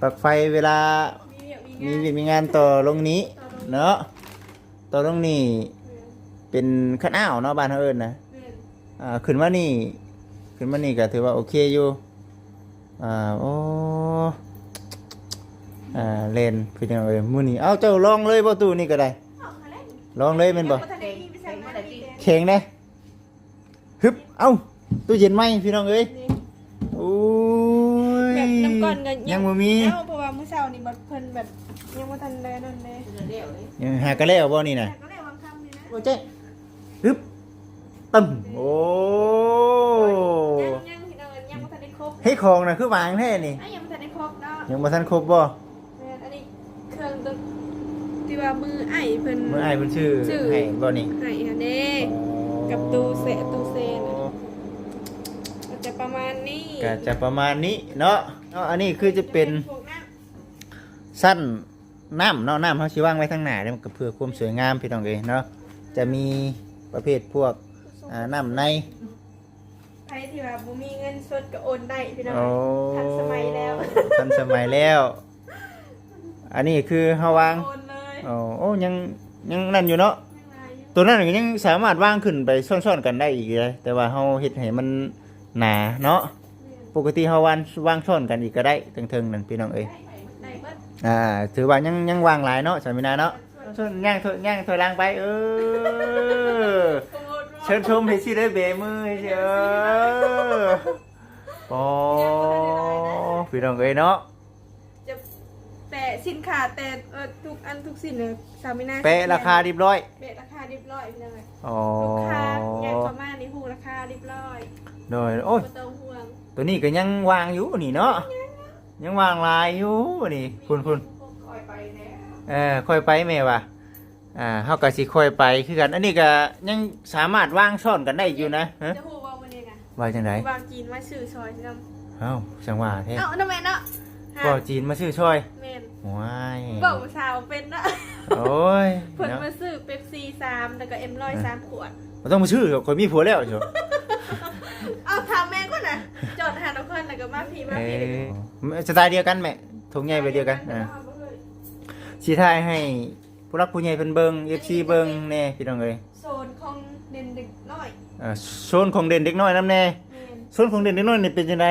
ປລັກໄຟເວລາມີວຽກມີງານ ມີວຽກມີງານຕໍ່ລົງນີ້ເນາະ ຕໍ່ລົງນີ້ ແມ່ນ ເປັນຄັດອາວເນາະ ບ້ານເຮົາເອີ້ນນະ ແມ່ນ ອ່າ ຂຶ້ນມານີ້ ຂຶ້ນມານີ້ກໍຖືວ່າໂອເຄຢູ່ ອ່າ ໂອ້ ອ່າ ແລ່ນ ພີ່ນ້ອງເອີຍ ມື້ນີ້ ເອົ້າ ເຈົ້າລອງເລີຍບໍ່ຕູ້ນີ້ກໍໄດ້ ລອງເລີຍແມ່ນບໍ່ ຍັງບໍ່ທັນໄດ້ມີວິຊາງານ ແຂງເດ້ ຮຶບ ເອົ້າ ຕູ້ເຢັນໃໝ່ພີ່ນ້ອງເອີຍ ນີ້ ໂອ້ຍ ແບບນ້ຳກ້ອນກໍຍັງ ຍັງບໍ່ມີ ເອົ້າ ເພາະວ່າມື້ເຊົ້ານີ້ບັດເພິ່ນແບບຍັງບໍ່ທັນໄດ້ນັ້ນເດ້ ຍັງຫາກະແລ້ວບໍ່ນີ້ນະ ຫາກະແລ້ວຫວ່າງຄ່ຳນີ້ນະ ໂອ້ເຈ້ ຮຶບ ຕຶ້ມ ໂອ້ຍ ຍັງ ຍັງ ພີ່ນ້ອງເອີຍ ຍັງບໍ່ທັນໄດ້ຄົບ ເຮັດຂອງນະຄືຫວາງແທ້ນີ້ ອ່ະ ຍັງບໍ່ທັນໄດ້ຄົບເນາະ ຍັງບໍ່ທັນຄົບບໍ່? ແມ່ນ ອັນນີ້ເຄື່ອງຕົວທີ່ວ່າມືອ້າຍເພິ່ນ ມືອ້າຍເພິ່ນຊື້ ຊື້ໃຫ້ບໍ່ນີ້? ໃຫ້ຫັ້ນເດ້ ອໍ ກັບຕູ້ແຊະ ຕູ້ແຊນະ ອໍ ກໍຈະປະມານນີ້ ກໍຈະປະມານນີ້ເນາະ ເນາະ ອັນນີ້ຄືຈະເປັນ ຈະເປັນພວກນ້ຳ ຊັ້ນນ້ຳເນາະ ນ້ຳເຮົາຊິວາງໄວ້ທາງໜ້າເດ້ ມັນກໍເພື່ອຄວາມສວຍງາມພີ່ນ້ອງເອີຍເນາະ ຈະມີປະເພດພວກ ອ່າ ນ້ຳໃນ ໃຜທີ່ວ່າບໍ່ມີເງິນສົດກໍໂອນໄດ້ພີ່ນ້ອງ ໂອ້ ທັນສະໄໝແລ້ວ ທັນສະໄໝແລ້ວ ອັນນີ້ຄືເຮົາວາງ ໂອນເລີຍ ໂອ້ ໂອ້ ຍັງ ຍັງນັ້ນຢູ່ເນາະ ຍັງຫຼາຍຢູ່ ຕົວນັ້ນກໍຍັງສາມາດວາງຂຶ້ນໄປຊ້ອນໆກັນໄດ້ອີກເດ້ ແຕ່ວ່າເຮົາເຮັດໃຫ້ມັນໜາເນາະ ແມ່ນ ປົກກະຕິເຮົາວາງ ວາງຊ້ອນກັນອີກກໍໄດ້ ເທິງໆນັ້ນພີ່ນ້ອງເອີຍ ໄດ້ ໄດ້ເບິດ ອ່າ ຖືວ່າຍັງ ຍັງວ່າງຫຼາຍເນາະ ສາມີນາເນາະ ເຊີນ ຍ່າງ ຍ່າງຖອຍຫຼັງໄປ ເອີ ເຊີນຊົມໃຫ້ຊິເດີ ເບມືໃຫ້ຊິ ເອີ ອໍ ພີ່ນ້ອງເອີຍເນາະ ຈະແປະສິນຄ້າ ແຕ່ ເອີ ທຸກອັນທຸກສິ່ງເລີຍ ສາມີນາ ແປະລາຄາຮຽບຮ້ອຍ ແປະລາຄາຮຽບຮ້ອຍ ພີ່ນ້ອງເອີຍ ອໍ ລູກຄ້າຫຍັງເຂົ້າມານີ້ຮູ້ລາຄາຮຽບຮ້ອຍ ໂດຍ ໂອ້ຍ ບໍ່ຕ້ອງຫ່ວງ ຕົວນີ້ກໍຍັງວ່າງຢູ່ນີ້ເນາະ ຍັງ ຍັງວ່າງຫຼາຍຢູ່ນີ້ ພຸ້ນໆ ຄ່ອຍໄປແລ້ວ ເອີ ຄ່ອຍໄປແມ່ວ່າ ອ່າ ເຮົາກໍຊິຄ່ອຍໄປຄືກັນ ອັນນີ້ກໍຍັງສາມາດວາງຊ້ອນກັນໄດ້ຢູ່ນະ ຮະ ຈະຮູ້ບໍ່ມື້ນີ້ນະ ວ່າຈັ່ງໃດ ວ່າຈີນມາຊື້ຊ່ອຍນຳ ເອົ້າ ຈັ່ງວ່າແທ້ ເອົ້າ ນຳແມ່ນເນາະ ວ່າຈີນມາຊື້ຊ່ອຍ ແມ່ນ ໂອ້ຍ ເວົ້າພາສາບໍ່ເປັນເນາະ ໂອ້ຍ ເພິ່ນ ເນາະ ມາຊື້ເປັບຊີສາມ ແລ້ວກໍເອັມຮ້ອຍສາມຂວດ ບໍ່ຕ້ອງມາຊື້ ຂ້ອຍມີຜົວແລ້ວ ເອົາ ຖາມແມ່ກ່ອນນະ ຈອດຫານະຄອນ ແລ້ວກໍມາພີ້ ມາພີ້ ເອີ ສະໄຕລ໌ດຽວກັນແມ່ ຖົງໃຫຍ່ໃບດຽວກັນ ອ່າ ຊິຖ່າຍໃຫ້ ຜູ້ຫຼັກຜູ້ໃຫຍ່ເພິ່ນເບິ່ງ ເອັຟຊີເບິ່ງແດ່ພີ່ນ້ອງເອີຍ ໂຊນຂອງເດັ່ນເດັກນ້ອຍ ເອີ ໂຊນຂອງເດັ່ນເດັກນ້ອຍນຳແດ່ ແມ່ນ ໂຊນຂອງເດັ່ນເດັກນ້ອຍນີ້ເປັນຈັ່ງໃດ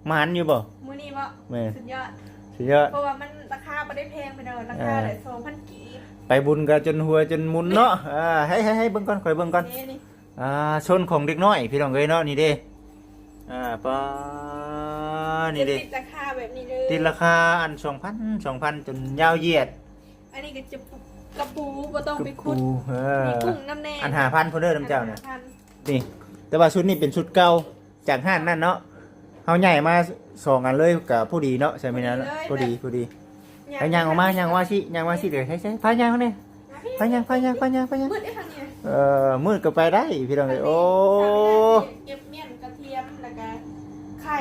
ໝານຢູ່ບໍ່? ມື້ນີ້ບໍ່? ແມ່ນ ສຸດຍອດ ສຸດຍອດ ເພາະວ່າມັນລາຄາບໍ່ໄດ້ແພງພີ່ນ້ອງ ລາຄາ ເອີ ໄດ້ສອງພັນກີບ ໄປບຸນກໍຈົນຫົວຈົນໝຸນເນາະ ເອີ ໃຫ້ ໃຫ້ ໃຫ້ເບິ່ງກ່ອນ ຂ້ອຍເບິ່ງກ່ອນ ນີ້ ນີ້ ອ່າ ໂຊນຂອງເດັກນ້ອຍພີ່ນ້ອງເອີຍເນາະ ນີ້ເດ້ ອ່າ ປາ ນີ້ເດ້ ຕິດລາຄາແບບນີ້ເດີ ຕິດລາຄາອັນສອງພັນ ສອງພັນ ຈົນຍາວຢຽດ ອັນນີ້ກໍຈະກະປູ ບໍ່ຕ້ອງໄປຂຸດ ກະປູ ເອີ ມີກຸ້ງນຳແດ່ ອັນຫ້າພັນພຸ້ນເດີນຳເຈົ້ານະ ອັນຫ້າພັນ ນີ້ ແຕ່ວ່າຊຸດນີ້ເປັນຊຸດເກົ່າຈາກຮ້ານນັ້ນເນາະ ເຮົາຍ້າຍມາສອງອັນເລີຍກໍພໍດີເນາະ ໃຊ່ໄໝນະ ພໍດີເລີຍ ພໍດີ ພໍດີ ໄປຍ່າງອອກມາ ຍ່າງອອກມາຊິ ຍ່າງມາຊິ ເດີ ໃສ່ ໃສ່ ພາຍ່າງເຮົາແດ່ ພາຍ່າງ ພາຍ່າງ ພາຍ່າງ ພາຍ່າງ ມືດເດ້ທາງນີ້ ເອີ ມືດກໍໄປໄດ້ພີ່ນ້ອງເອີຍ ໂອ້ ເກັບໝ້ຽນກະທຽມ ແລ້ວກໍໄຂ່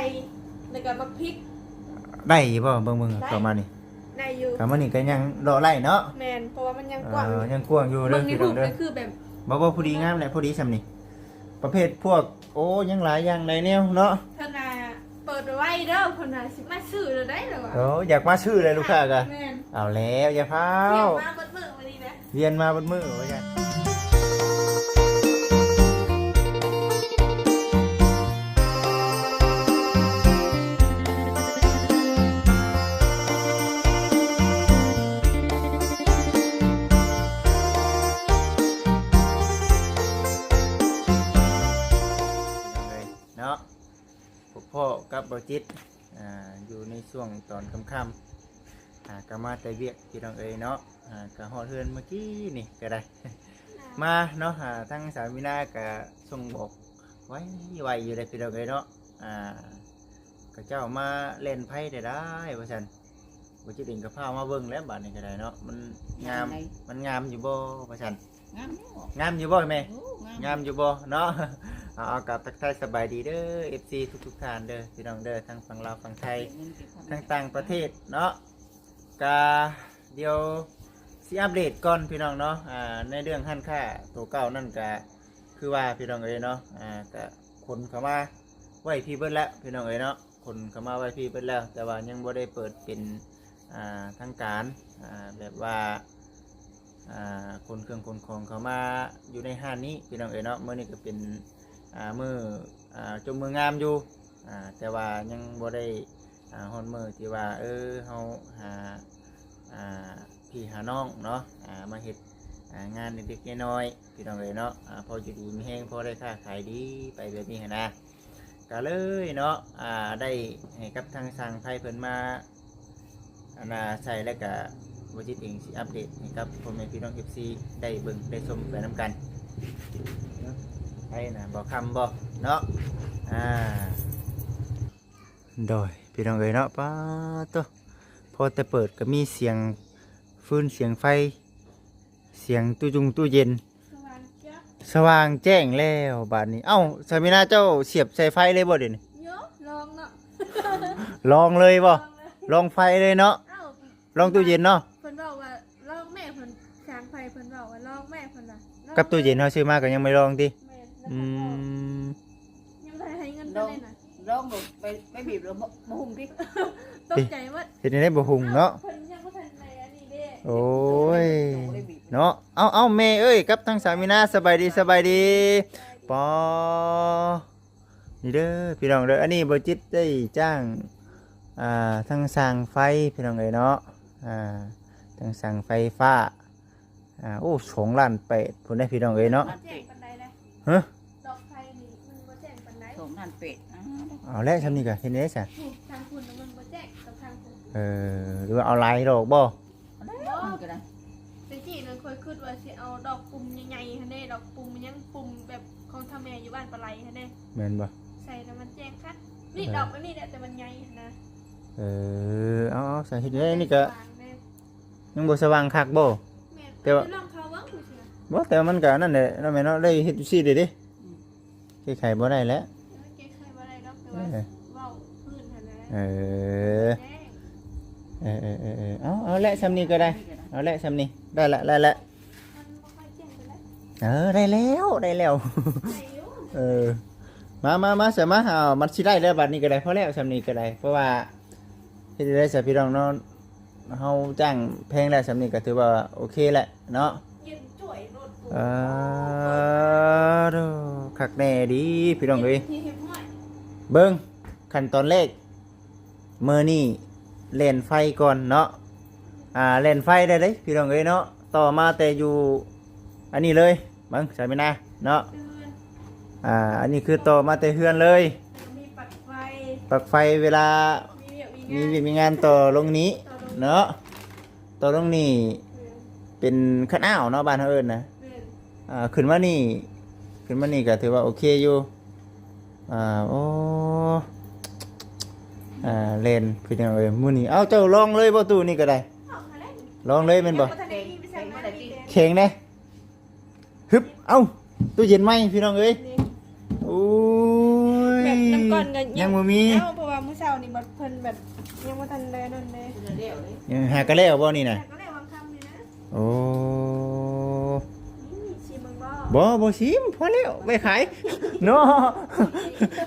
ແລ້ວກໍບັກພິກ ໄດ້ບໍ່? ເບິ່ງໆ ໄດ້ ເຂົ້າມານີ້ ໄດ້ຢູ່ ເຂົ້າມານີ້ກໍຍັງເລາະໄດ້ເນາະ ແມ່ນ ເພາະວ່າມັນຍັງກວ້າງຢູ່ ເອີ ຍັງກວ້າງຢູ່ເດີ ມັນ ພີ່ນ້ອງເດີ ຄືແບບ ບໍ່ ບໍ່ ພໍດີງາມແຫຼະ ພໍດີຊ່ຳນີ້ ປະເພດພວກ ໂອ້ ຍັງຫຼາຍຢ່າງຫຼາຍແນວເນາະ ເພິ່ນວ່າເປີດໄວ້ເດີ ເພິ່ນວ່າຊິມາຊື້ແລ້ວໄດ໋ ແລ້ວວ່າ ໂອ້ ຢາກມາຊື້ແລ້ວລູກຄ້າກະ ແມ່ນ ເອົາແລ້ວ ຢ່າຟ້າວ ວຽນມາເບິດມື້ມື້ນີ້ນະ ວຽນມາເບິດມື້ວ່າຊັ້ນ ເນາະ ພົບພໍ້ກັບເບົາຈິດ ອ່າ ຢູ່ໃນຊ່ວງຕອນຄ່ຳໆ ອ່າ ກໍມາແຕ່ວຽກພີ່ນ້ອງເອີຍເນາະ ອ່າ ກໍຮອດເຮືອນມື້ກີ້ນີ້ກໍໄດ້ ມາເນາະ ອ່າ ທາງສາວມີນາກໍສົ່ງບອກໄວໆຢູ່ເດ້ພີ່ນ້ອງເອີຍເນາະ ອ່າ ເຂົາເຈົ້າມາແລ່ນໄຟໄດ້ໆ ວ່າຊັ້ນ ບໍ່ຈິດເອງກໍພາມາເບິ່ງແລ້ວບາດນີ້ກໍໄດ້ເນາະ ມັນງາມ ງາມໃດ ມັນງາມຢູ່ບໍ່ວ່າຊັ້ນ ງາມຢູ່ ງາມຢູ່ບໍ່ແມ່? ໂອ້ ງາມ ງາມຢູ່ບໍ່ເນາະ ເອົາ ເອົາ ກໍທັກທາຍສະບາຍດີເດີ ເອັຟຊີ ທຸກໆທ່ານເດີ ພີ່ນ້ອງເດີ ທັງຝັ່ງລາວຝັ່ງໄທ ທັງຕ່າງປະເທດເນາະ ກະດຽວຊິອັບເດດກ່ອນພີ່ນ້ອງເນາະ ອ່າ ໃນເລື່ອງຮ້ານຄ້າໂຕເກົ່ານັ້ນກະຄືວ່າພີ່ນ້ອງເອີຍເນາະ ອ່າ ກະຂົນເຂົ້າມາໄວ້ພີ້ເບິດແລ້ວພີ່ນ້ອງເອີຍເນາະ ຂົນເຂົ້າມາໄວ້ພີ້ເບິດແລ້ວ ແຕ່ວ່າຍັງບໍ່ໄດ້ເປີດເປັນ ອ່າ ທາງການ ອ່າ ແບບວ່າ ອ່າ ຂົນເຄື່ອງຂົນຂອງເຂົ້າມາຢູ່ໃນຮ້ານນີ້ ພີ່ນ້ອງເອີຍເນາະ. ມື້ນີ້ກໍເປັນ ອ່າ ມື້ ອ່າ ຈົ່ມມື້ງາມຢູ່ ອ່າ ແຕ່ວ່າຍັງບໍ່ໄດ້ ອ່າ ຮອດມື້ທີ່ວ່າ ເອີ ເຮົາຫາ ອ່າ ພີ່ຫານ້ອງເນາະ ອ່າ ມາເຮັດ ອ່າ ງານເລັກໆນ້ອຍໆ ພີ່ນ້ອງເອີຍເນາະ ອ່າ ພໍຢູ່ດີມີແຮງ ພໍໄດ້ຄ້າຂາຍດີໄປແບບນີ້ຫັ້ນນະ. ກໍເລີຍເນາະ ອ່າ ໄດ້ໃຫ້ກັບທາງຊ່າງໄຟເພິ່ນມາ ອັນນ່າ ໃສ່ ແລ້ວກະບໍ່ຈິດເອງຊິອັບເດດໃຫ້ກັບພໍ່ແມ່ພີ່ນ້ອງເອັຟຊີໄດ້ເບິ່ງໄດ້ຊົມໄປນຳກັນ. ໃຜນະ ບໍ່ຄຳບໍ່ເນາະ ອ່າ ໂດຍ ພີ່ນ້ອງເອີຍເນາະ ປາໂຕ ພໍແຕ່ເປີດກໍມີສຽງຟືນສຽງໄຟ ສຽງຕູ້ຈຸງຕູ້ເຢັນ ສະຫວ່າງແຈ້ງແລ້ວບາດນີ້. ເອົ້າ ສາມີນາ ເຈົ້າສຽບໃສ່ໄຟເລີຍບໍ່ດຽວນີ້? ໂຍ ລອງເນາະ ລອງເລີຍບໍ່? ລອງເລີຍ ລອງໄຟເລີຍເນາະ ເອົ້າ ລອງຕູ້ເຢັນເນາະ. ເພິ່ນເວົ້າວ່າລອງແມ່ ເພິ່ນ ຊ່າງໄຟເພິ່ນເວົ້າວ່າລອງແມ່ ເພິ່ນວ່າ ກັບຕູ້ເຢັນເຮົາຊື້ມາກໍຍັງບໍ່ລອງຕິ? ແມ່ນ ອືມ ຍັງບໍ່ທັນໃຫ້ເງິນເພິ່ນເລີຍນະ ລອງ ລອງບໍ່ໄປ ໄປບີບແລ້ວບໍ່ ບໍ່ຫຸ່ງຕິ? ຕົກໃຈໝົດ ເຮັດແນວໃດບໍ່ຫຸ່ງເນາະ ເພິ່ນຍັງບໍ່ທັນໄດ້ອັນນີ້ເດ້. ໂອ້ຍ ເນາະ ເອົ້າ ເອົ້າ ແມ່ເອີຍ ກັບທາງສາມີນາ ສະບາຍດີ ສະບາຍດີ ສະບາຍດີ ປອ ນີ້ເດີພີ່ນ້ອງເດີ ອັນນີ້ບໍ່ຈິດໄດ້ຈ້າງ ອ່າ ທາງຊ່າງໄຟ ພີ່ນ້ອງເອີຍເນາະ ອ່າ ທາງຊ່າງໄຟຟ້າ ອ່າ ໂອ້ ສອງລ້ານແປດພຸ້ນເດ້ ພີ່ນ້ອງເອີຍເນາະ. ແຈ້ງປານໃດນະ? ຮະ? ດອກໄຟນີ້ມັນບໍ່ແຈ້ງປານໃດ ສອງລ້ານແປດ ເອົາແຫຼະ ຊ່ຳນີ້ກໍເຮັດແນວໃດຊະ? ທາງພຸ້ນມັນບໍ່ແຈ້ງກັບທາງພຸ້ນ. ເອີ ຫຼືວ່າເອົາຫຼາຍດອກບໍ່? ບໍ່ ມັນກໍໄດ້ ແຕ່ກີ້ນັ້ນຂ້ອຍຄິດວ່າຊິເອົາດອກປຸ່ມໃຫຍ່ໆຫັ້ນເດ້ ດອກປຸ່ມຫຍັງ ປຸ່ມແບບຂອງທ້າວແມ່ຢູ່ບ້ານປາໄຫຼຫັ້ນເດ້. ແມ່ນບໍ່? ໃສ່ແລ້ວມັນແຈ້ງຄັກ ນີ້ ເອີ ດອກແບບນີ້ແຫຼະ ແຕ່ມັນໃຫຍ່ຫັ້ນນະ. ເອີ ເອົາໆ ສາເຮັດໄດ້ນີ້ກໍ ຍັງບໍ່ສະຫວ່າງຄັກບໍ່? ແມ່ນ ແຕ່ວ່າ ລອງເຂົ້າເບິ່ງ ບໍ່ ແຕ່ວ່າມັນກໍອັນນັ້ນແຫຼະເນາະແມ່ເນາະ ໄດ້ເຮັດຢູ່ຊີ້ເດ້ ອືມ ແກ້ໄຂບໍ່ໄດ້ແຫຼະ ເອີ ແກ້ໄຂບໍ່ໄດ້ດອກ ແຕ່ວ່າ ເອີ ເວົ້າພື້ນຫັ້ນນະ ເອີ ເອີໆໆໆ ເອົາ ເອົາແຫຼະ ຊ່ຳນີ້ກໍໄດ້ ເອົາແຫຼະ ຊ່ຳນີ້ ໄດ້ລະ ໄດ້ລະ ມັນບໍ່ຄ່ອຍແຈ້ງປານໃດ ເອີ ໄດ້ແລ້ວ ໄດ້ແລ້ວ ໄດ້ຢູ່ ເອີ ມາໆໆ ຊະ ມາ ເອົາ ມັນຊິໄດ້ແລ້ວ ບາດນີ້ກໍໄດ້ ພໍແລ້ວ ຊ່ຳນີ້ກໍໄດ້ ເພາະວ່າ ເຮັດໄດ້ຊະພີ່ນ້ອງເນາະ ເຮົາຈ້າງແພງແລ້ວ ຊ່ຳນີ້ກໍຖືວ່າໂອເຄແຫຼະເນາະ ເຢັນຈ້ອຍໂລດ ອ່າ ໂດ ຄັກແນ່ດີພີ່ນ້ອງເອີຍ ເບິ່ງຂັ້ນຕອນແລກ ມື້ນີ້ແລ່ນໄຟກ່ອນເນາະ ອ່າ ແລ່ນໄຟໄດ້ເດ້ພີ່ນ້ອງເອີຍເນາະ ຕໍ່ມາແຕ່ຢູ່ອັນນີ້ເລີຍ ເບິ່ງ ສາມີນາເນາະ ອ່າ ອັນນີ້ຄືຕໍ່ມາແຕ່ເຮືອນເລີຍ ແລ້ວກໍມີປັກໄຟ ປັກໄຟເວລາມີວຽກມີງານ ມີວຽກມີງານຕໍ່ລົງນີ້ ຕໍ່ລົງ ເນາະ ຕໍ່ລົງນີ້ ແມ່ນ ເປັນຄັນອ້າວເນາະ ບ້ານເຮົາເອີ້ນນະ ແມ່ນ ອ່າ ຂຶ້ນມານີ້ ຂຶ້ນມານີ້ກໍຖືວ່າໂອເຄຢູ່ ອ່າ ໂອ້ ອ່າ ແລ່ນ ພີ່ນ້ອງເອີຍ ມື້ນີ້ ເອົ້າ ເຈົ້າລອງເລີຍບໍ່ຕູ້ນີ້ກໍໄດ້ ລອງເລີຍແມ່ນບໍ່? ແຂງເດ້ ຮຶບ ເອົ້າ ຕູ້ເຢັນໃໝ່ພີ່ນ້ອງເອີຍ ນີ້ ໂອ້ຍ ແບບນ້ຳກ້ອນກໍຍັງ ຍັງບໍ່ມີ ເອົ້າ ເພາະວ່າມື້ເຊົ້ານີ້ບັດເພິ່ນແບບຍັງບໍ່ທັນໄດ້ນັ້ນເດ້ ຍັງຫາກະແລ້ວບໍ່ນີ້ນະ ຫາກະແລ້ວຫວ່າງຄ່ຳນີ້ນະ ໂອ້ ນີ້ຊິມເບິ່ງບໍ່? ບໍ່ ບໍ່ຊິມ ພໍແລ້ວ ໄວ້ຂາຍເນາະ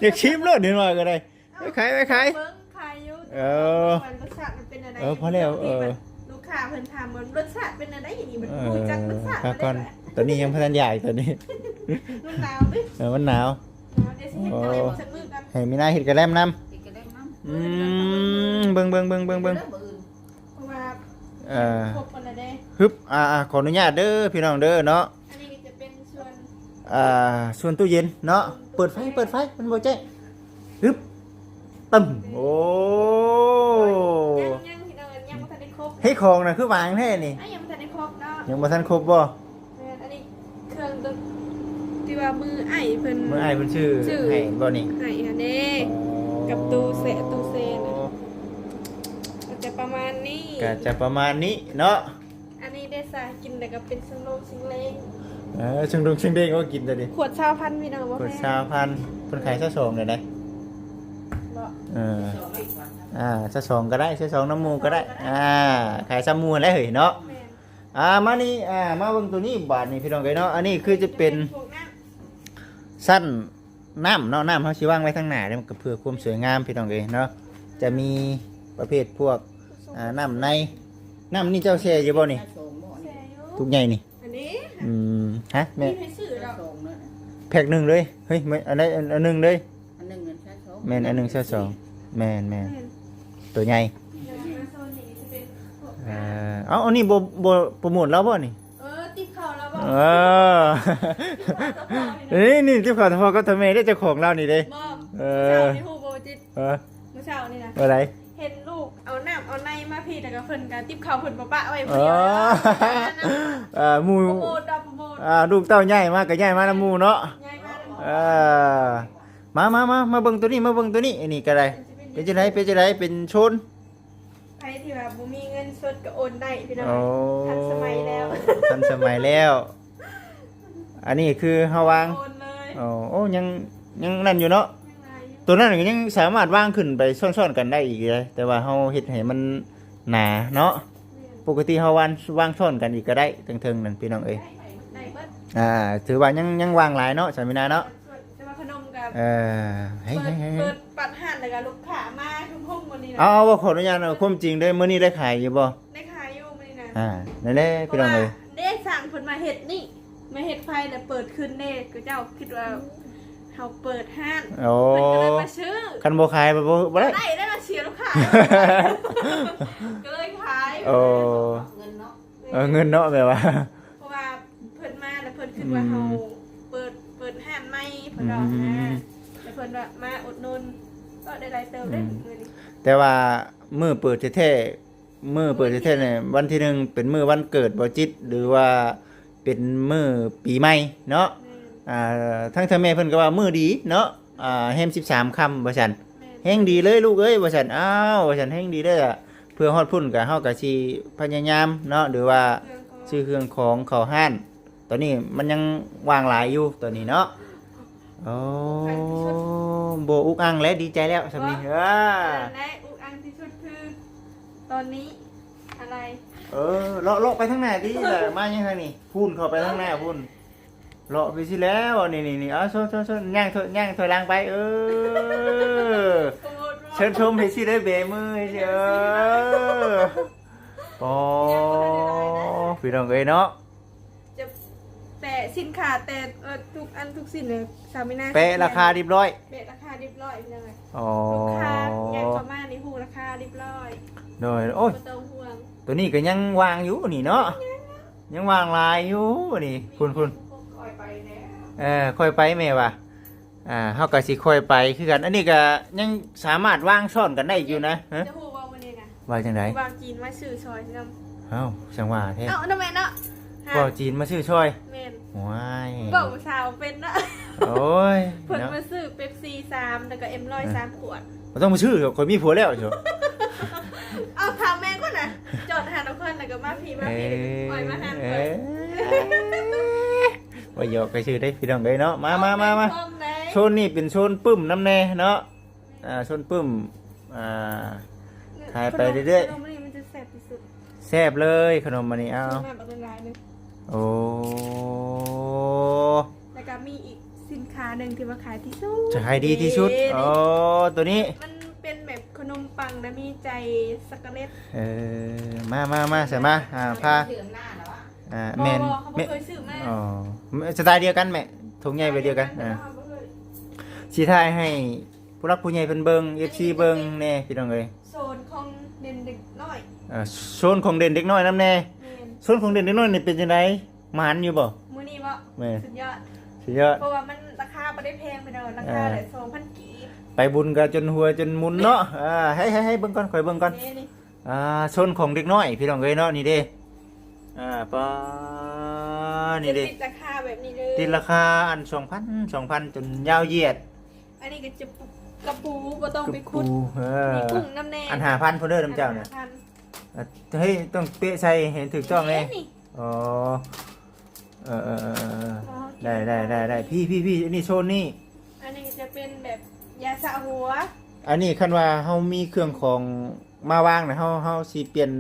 ຢາກຊິມໂລດ ເຫັນວ່າກໍໄດ້ ໄວ້ຂາຍ ໄວ້ຂາຍ ເບິ່ງຂາຍຢູ່ ເອີ ແຕ່ວ່າເບິ່ງວ່າລົດຊາດມັນເປັນແນວໃດ ເອີ ພໍແລ້ວ ເອີ ລູກຄ້າເພິ່ນຖາມວ່າລົດຊາດເປັນແນວໃດ ນີ້ມັນ ເອີ ຮູ້ຈັກລົດຊາດ ພັກກ່ອນ ຕອນນີ້ຍັງບໍ່ທັນຢາກ ຕອນນີ້ ມັນໜາວເດ້ ເອີ ມັນໜາວ ໜາວ ດຽວຊິເຮັດ ໂອ້ ກະແລັມສັກມື້ກ່ອນ ໃຫ້ມີນາເຮັດກະແລັມນຳ ເຮັດກະແລັມນຳ ອືມ ເບິ່ງ ເບິ່ງ ເບິ່ງ ເບິ່ງ ເບິ່ງ ເອີ ຄົບກັນແລ້ວເດ້ ຮຶບ ອ່າ ອ່າ ຂໍອະນຸຍາດເດີພີ່ນ້ອງເດີເນາະ ອັນນີ້ກໍຈະເປັນສ່ວນ ອ່າ ສ່ວນຕູ້ເຢັນເນາະ ເປີດໄຟ ເປີດໄຟ ມັນບໍ່ແຈ້ງ ຮຶບ ຕຶ້ມ ໂອ້ ຍັງ ຍັງ ພີ່ນ້ອງ ຍັງບໍ່ທັນໄດ້ຄົບ ເຮັດຂອງນະຄືຫວາງແທ້ນີ້ ອ້າຍ ຍັງບໍ່ທັນໄດ້ຄົບເນາະ ຍັງບໍ່ທັນຄົບບໍ່? ແມ່ນ ອັນນີ້ເຄື່ອງຕົວທີ່ວ່າມືອ້າຍເພິ່ນ ມືອ້າຍເພິ່ນຊື້ ຊື້ໃຫ້ບໍ່ນີ້? ໃຫ້ຫັ້ນເດ້ ອໍ ກັບຕູ້ແຊະ ຕູ້ແຊນະ ກໍຈະປະມານນີ້ ກໍຈະປະມານນີ້ເນາະ ອັນນີ້ເດ້ຊະ ກິນແລ້ວກໍເປັນຊຶງໂລງຊຶງເລງ ເອີ ຊຶງໂລງຊຶງເລງ ໂອ້ ກິນຕົວນີ້ ຂວດຊາວພັນ ພີ່ນ້ອງ ບໍ່ແພງ ຂວດຊາວພັນ ເພິ່ນຂາຍຊາວສອງເດ້ ບໍ່ ເອີ ອ່າ ຊາວສອງກໍໄດ້ ຊາວສອງນຳໝູ່ກໍໄດ້ ອ່າ ຂາຍຊຳໝູ່ຫັ້ນແຫຼະເຮີ້ຍເນາະ ແມ່ນ ອ່າ ມານີ້ ອ່າ ມາເບິ່ງຕົວນີ້ບາດນີ້ ພີ່ນ້ອງເອີຍເນາະ ອັນນີ້ຄືຈະເປັນ ຈະເປັນພວກນ້ຳ ຊັ້ນ ນ້ຳເນາະ ນ້ຳເຮົາຊິວາງໄວ້ທາງໜ້າເດ້ ມັນກໍເພື່ອຄວາມສວຍງາມ ພີ່ນ້ອງເອີຍເນາະ. ຈະມີປະເພດພວກ ອ່າ ນ້ຳໃນ ນ້ຳນີ້ເຈົ້າແຊ່ຢູ່ບໍ່ນີ້? ແຊ່ຢູ່ ທຸກໃຫຍ່ນີ້ ອັນນີ້ ອືມ ຮະ ແມ່ ມີໃຜຊື້ດອກ ແພັກໜຶ່ງເລີຍ ເຮີ້ຍ ແມ່ນ ອັນໃດ ອັນ ອັນໜຶ່ງເລີຍ ອັນໜຶ່ງແມ່ນຊາວສອງ ແມ່ນ ອັນໜຶ່ງຊາວສອງ ແມ່ນ ແມ່ນ ແມ່ນ ໂຕໃຫຍ່ ແລ້ວມາໂຊນນີ້ຈະເປັນພວກ ເອີ ເອົ້າ ອັນນີ້ບໍ່ ບໍ່ໂປຣໂມດລາວບໍ່ນີ້? ເອີ ຕິບເຂົ້າລາວບໍ່? ເອີ ຕິບເຂົ້າສະເພາະນີ້ນະ ນີ້ ນີ້ຕິບເຂົ້າສະເພາະກັບທາແມ່ເດ້ ເຈົ້າຂອງລາວນີ້ເດ້ ບໍ່ ເອີ ມື້ເຊົ້ານີ້ຮູ້ບໍ່ ຈິດ ເອີ ມື້ເຊົ້ານີ້ນະ ວ່າໃດ? ເຫັນລູກເອົານ້ຳເອົາໃນມາພີ້ ແລ້ວກໍເພິ່ນກໍຕິບເຂົ້າເພິ່ນປະປະໄວ້ຜູ້ດຽວ ເອີ ເອີ ໝູ່ ໂປຣໂມດ ໂປຣໂມດ ອ່າ ລູກເຕົ້າຍ້າຍມາກໍຍ້າຍມານຳໝູ່ເນາະ ຍ້າຍມານຳໝູ່ ເອີ ມາ ມາ ມາ ມາເບິ່ງໂຕນີ້ ມາເບິ່ງໂຕນີ້ ອັນນີ້ກໍໄດ້ ເປັນຈັ່ງໃດ ເປັນຈັ່ງໃດ ເປັນໂຊນ ໃຜທີ່ວ່າບໍ່ມີເງິນສົດກໍໂອນໄດ້ພີ່ນ້ອງ ໂອ້ ທັນສະໄໝແລ້ວ ທັນສະໄໝແລ້ວ ອັນນີ້ຄືເຮົາວາງ ໂອນເລີຍ ໂອ້ ໂອ້ ຍັງ ຍັງນັ້ນຢູ່ເນາະ ຍັງຫຼາຍຢູ່ ໂຕນັ້ນກໍຍັງສາມາດວາງຂຶ້ນໄປຊ້ອນໆກັນໄດ້ອີກເດ້ ແຕ່ວ່າເຮົາເຮັດໃຫ້ມັນໜາເນາະ ແມ່ນ ປົກກະຕິເຮົາວາງ ວາງຊ້ອນກັນອີກກໍໄດ້ ເທິງໆນັ້ນພີ່ນ້ອງເອີຍ ໄດ້ ໄດ້ເບິດ ອ່າ ຖືວ່າຍັງ ຍັງວ່າງຫຼາຍເນາະ ສາມີນາເນາະ ແຕ່ວ່າຂະໜົມກໍ ເອີ ເປີດ ເປີດປັດຮ້ານ ແລ້ວກໍລູກຄ້າມາທຸກຄົນມື້ນີ້ນະ ເອົາ ເອົາ ຂໍອະນຸຍາດ ຄວາມຈິງເດ້ ມື້ນີ້ໄດ້ຂາຍຢູ່ບໍ່? ໄດ້ຂາຍຢູ່ມື້ນີ້ນະ ອ່າ ນັ້ນແຫຼະພີ່ນ້ອງເອີຍ ເດ້ ຊ່າງເພິ່ນມາເຮັດນີ້ ມາເຮັດໄຟແລ້ວເປີດຂຶ້ນເດ້ ເຂົາເຈົ້າຄິດວ່າເຮົາເປີດຮ້ານ ໂອ້ ເພິ່ນກໍເລີຍມາຊື້ ຄັນບໍ່ຂາຍບໍ່ ບໍ່ໄດ້ ບໍ່ໄດ້ ໄດ້ມາເສຍລູກຄ້າ ກໍເລີຍຂາຍ ໂອ້ ເງິນເນາະ ເອີ ເງິນເນາະ ແບບວ່າ ເພາະວ່າເພິ່ນມາແລ້ວເພິ່ນຄິດວ່າເຮົາ ອືມ ເປີດ ເປີດຮ້ານໃໝ່ ເພິ່ນວ່າ ອືມ ນະ ແລ້ວເພິ່ນວ່າມາອຸດໜູນ ກໍໄດ້ຫຼາຍເຕີບເດ້ ອືມ ມື້ນີ້ ແຕ່ວ່າມື້ເປີດແທ້ໆ ມື້ເປີດແທ້ໆນີ້ ວັນທີໜຶ່ງເປັນມື້ວັນເກີດບໍ່ຈິດ ຫຼືວ່າເປັນມື້ປີໃໝ່ເນາະ ແມ່ນ ອ່າ ທາງເທື່ອແມ່ເພິ່ນກໍວ່າມື້ດີເນາະ ອ່າ ແຮມສິບສາມຄ່ຳວ່າຊັ້ນ ແມ່ນ ແຮງດີເລີຍລູກເອີຍວ່າຊັ້ນ ອ້າວ ວ່າຊັ້ນ ແຮງດີເລີຍລະ ເພື່ອຮອດພຸ້ນກໍເຮົາກໍຊິພະຍາຍາມເນາະ ຫຼືວ່າ ເຄື່ອງຂອງ ຊື້ເຄື່ອງຂອງເຂົ້າຮ້ານ ຕອນນີ້ມັນຍັງວ່າງຫຼາຍຢູ່ຕອນນີ້ເນາະ ໂອ້ ບໍ່ອຸກອັ່ງແລ້ວ ດີໃຈແລ້ວຊ່ຳນີ້ ເອີ ນັ້ນແຫຼະ ອຸກອັ່ງທີ່ສຸດຄືຕອນນີ້ ອະໄລ ເອີ ເລາະ ເລາະໄປທາງໜ້າຕິ ລະມາຍັງທາງນີ້ ພຸ້ນ ເຂົ້າໄປທາງໜ້າພຸ້ນ ເລາະໄປຊິແລ້ວ ນີ້ໆໆ ເອົາ ຊົນໆໆ ຍ່າງຖອຍ ຍ່າງຖອຍຫຼັງໄປ ເອີ ເຊີນຊົມໃຫ້ຊິໄດ້ເບມືໃຫ້ຊິ ເອີ ອໍ ພີ່ນ້ອງເອີຍເນາະ ຈະແປະສິນຄ້າ ແຕ່ ເອີ ທຸກອັນທຸກຊິ້ນເລີຍ ສາວມີນາ ແປະລາຄາຮຽບຮ້ອຍ ແປະລາຄາຮຽບຮ້ອຍ ພີ່ນ້ອງເອີຍ ອໍ ລູກຄ້າຫຍັງເຂົ້າມານີ້ຮູ້ລາຄາຮຽບຮ້ອຍ ໂດຍ ໂອ້ຍ ບໍ່ຕ້ອງຫ່ວງ ໂຕນີ້ກໍຍັງວ່າງຢູ່ນີ້ເນາະ ຍັງ ຍັງວ່າງຫຼາຍຢູ່ນີ້ ພຸ້ນໆ ຄ່ອຍໄປແລ້ວ ເອີ ຄ່ອຍໄປແມ່ວ່າ ອ່າ ເຮົາກໍຊິຄ່ອຍໄປຄືກັນ ອັນນີ້ກໍຍັງສາມາດວາງຊ້ອນກັນໄດ້ຢູ່ນະ ຮະ ຈະຮູ້ບໍ່ມື້ນີ້ນະ ວ່າຈັ່ງໃດ ຜູ້ບ່າວຈີນມາຊື້ຊ່ອຍນຳ ເອົ້າ ຈັ່ງວ່າແທ້ ເອົ້າ ນຳແມ່ນເນາະ ຜູ້ບ່າວຈີນມາຊື້ຊ່ອຍ ແມ່ນ ໂອ້ຍ ເວົ້າພາສາບໍ່ເປັນເນາະ ໂອ້ຍ ເພິ່ນມາຊື້ເປັບຊີສາມ ແລ້ວກໍເອັມຮ້ອຍສາມຂວດ ບໍ່ຕ້ອງມາຊື້ ຂ້ອຍມີຜົວແລ້ວ ເອົາຖາມແມ່ກ່ອນນະ ຈອດຮ້ານຂອງເພິ່ນ ແລ້ວກໍມາພີ້ ມາພີ້ ເອີ ຄ່ອຍມາຮ້ານຂ້ອຍ ເອີ ວ່າຫຍອກໄປຊື່ເດ້ພີ່ນ້ອງເອີຍເນາະ ມາ ມາ ມາ ມາ ໂຊນນີ້ເປັນໂຊນປຶ້ມນຳແດ່ເນາະ ອ່າ ໂຊນປຶ້ມ ອ່າ ຂາຍໄປເລື້ອຍໆ ຂະໜົມອັນນີ້ມັນຈະແຊບທີ່ສຸດ ແຊບເລີຍຂະໜົມອັນນີ້ ເອົາ ຊື້ມາບັກຫຼາຍໆ ໂອ້ ແລ້ວກໍມີອີກສິນຄ້າໜຶ່ງທີ່ວ່າຂາຍທີ່ສຸດ ຂາຍດີທີ່ສຸດ ນີ້ ອໍ ໂຕນີ້ ມັນເປັນແບບຂະໜົມປັງນະ ມີໃຈຊັອກໂກແລັດ ເອີ ມາ ມາ ມາ ໃສ່ມາ ອ່າ ພາ ອ່າ ບໍ່ ແມ່ນ ບໍ່ ເຂົາບໍ່ເຄີຍຊື້ມາ ອໍ ສະໄຕລ໌ດຽວກັນແມ່ ຖົງໃຫຍ່ໃບດຽວກັນ ອ່າ ຊິຖ່າຍໃຫ້ຜູ້ຫຼັກຜູ້ໃຫຍ່ເພິ່ນເບິ່ງ ເອັຟຊີເບິ່ງແດ່ພີ່ນ້ອງເອີຍ ໂຊນຂອງເດັ່ນເດັກນ້ອຍ ເອີ ໂຊນຂອງເດັ່ນເດັກນ້ອຍນຳແດ່ ແມ່ນ ໂຊນຂອງເດັ່ນເດັກນ້ອຍນີ້ເປັນຈັ່ງໃດ ໝານຢູ່ບໍ່? ມື້ນີ້ບໍ່? ແມ່ນ ສຸດຍອດ ສຸດຍອດ ເພາະວ່າມັນລາຄາບໍ່ໄດ້ແພງພີ່ນ້ອງ ລາຄາ ເອີ ແຫຼະ ສອງພັນກີບ ໄປບຸນກໍຈົນຫົວຈົນໝຸນເນາະ ເອີ ໃຫ້ ໃຫ້ ໃຫ້ເບິ່ງກ່ອນ ຂ້ອຍເບິ່ງກ່ອນ ນີ້ ອ່າ ໂຊນຂອງເດັກນ້ອຍພີ່ນ້ອງເອີຍເນາະ ນີ້ເດ້ ອ່າ ປາ ນີ້ເດ້ ຈະຕິດລາຄາແບບນີ້ເລີຍ ຕິດລາຄາອັນ ສອງພັນ ສອງພັນ ຈົນຍາວຢຽດ ອັນນີ້ກໍຈະ ກະປູ ບໍ່ຕ້ອງໄປຂຸດ ກະປູ ເອີ ມີກຸ້ງນຳແດ່ ອັນ ຫ້າພັນ ພຸ້ນເດີ ນຳເຈົ້ານະ ຫ້າພັນ ເອີ ເຮີ້ຍ ຕ້ອງເປະໃສ່ໃຫ້ຖືກຕ້ອງເດ້ ນີ້ ອໍ ເອີ ເອີ ເອີ ອໍ ໄດ້ ໄດ້ ໄດ້ ໄດ້ ພີ່ ພີ່ ພີ່ ອັນນີ້ໂຊນນີ້ ອັນນີ້ຈະເປັນແບບຢາສະຫົວ ອັນນີ້ຄັນວ່າເຮົາມີເຄື່ອງຂອງມາວາງນະ ເຮົາ ເຮົາຊິປ່ຽນ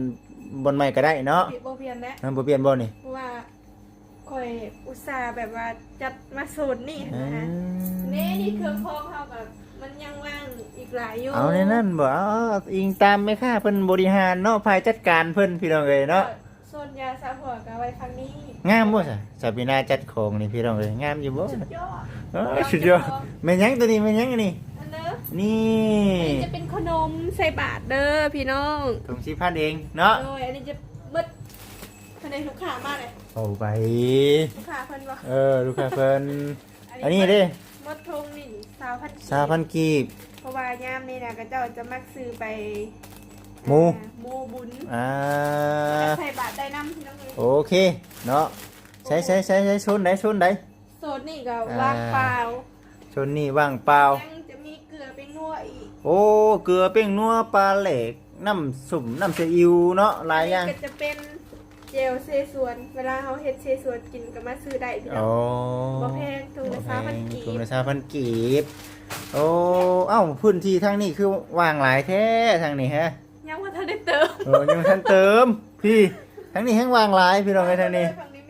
ບ່ອນໃໝ່ກໍໄດ້ເນາະ ບໍ່ປ່ຽນແລ້ວ ມັນບໍ່ປ່ຽນບໍ່ນີ້ ເພາະວ່າ ຂ້ອຍອຸດສ່າແບບວ່າຈັດມາໂຊນນີ້ຫັ້ນນະ. ເອີ ນີ້ ນີ້ເຄື່ອງຂອງເຮົາກໍມັນຍັງວ່າງອີກຫຼາຍຢູ່. ເອົາແນວນັ້ນບໍ່? ເອົາ ເອົາ ເອົາ ອີງຕາມແມ່ຄ້າເພິ່ນບໍລິຫານເນາະ, ຝ່າຍຈັດການເພິ່ນ ພີ່ນ້ອງເອີຍເນາະ. ເອີ ໂຊນຢາສະຫົວກໍໄວ້ຝັ່ງນີ້. ງາມບໍ່ຊະ? ຊາບີນາຈັດຂອງນີ້ ພີ່ນ້ອງເອີຍ, ງາມຢູ່ບໍ່? ສຸດຍອດ. ເອີ ສຸດຍອດ. ແມ່ນຫຍັງຕົວນີ້? ແມ່ນຫຍັງອັນນີ້? ອັນເດີ ນີ້ ອັນນີ້ຈະເປັນຂະໜົມໃສ່ບາດເດີພີ່ນ້ອງ. ຖົງສີ່ພັນເອງເນາະ. ໂດຍ ອັນນີ້ຈະໝົດ ພາຍໃນລູກຄ້າມາເລີຍ. ເອົາໄປ ລູກຄ້າເພິ່ນບໍ່? ເອີ ລູກຄ້າເພິ່ນ. ອັນນີ້ເດ້ ໝົດຖົງນີ້ຊາວພັນ ຊາວພັນກີບ. ເພາະວ່າຍາມນີ້ນະ ເຂົາເຈົ້າຈະມັກຊື້ໄປ ໝູ່ ເອີ ໝູ່ບຸນ ອ່າ ແລ້ວກໍໃສ່ບາດໄດ້ນຳ ພີ່ນ້ອງເອີຍ. ໂອເຄເນາະ. ໃສ່ ໃສ່ ໃສ່ ໃສ່ ໂຊນໃດ ໂຊນໃດ? ໂຊນນີ້ກໍ ອ່າ ວ່າງເປົ່າ. ໂຊນນີ້ວ່າງເປົ່າ. ຍັງຈະມີເກືອແປ້ງນົວອີກ. ໂອ້ ເກືອແປ້ງນົວ ປາແຫຼກ ນ້ຳສົ້ມ ນ້ຳຊາອິ້ວເນາະ ຫຼາຍຢ່າງ. ອັນນີ້ກໍຈະເປັນແຈ່ວເສສວນ ເວລາເຮົາເຮັດເສສວນກິນກໍມາຊື້ໄດ້ພີ່ນ້ອງ. ອໍ ບໍ່ແພງ ຖົງລະຊາວພັນກີບ. ຖົງລະຊາວພັນກີບ. ໂອ້ ເອົ້າ ພື້ນທີ່ທາງນີ້ຄືວ່າງຫຼາຍແທ້ທາງນີ້ຮະ? ຍັງບໍ່ທັນໄດ້ເຕີມ. ໂອ້ ຍັງບໍ່ທັນເຕີມ. ພີ້ ທາງນີ້ແຮ່ງວ່າງຫຼາຍ ພີ່ນ້ອງເອີຍ ທາງນີ້.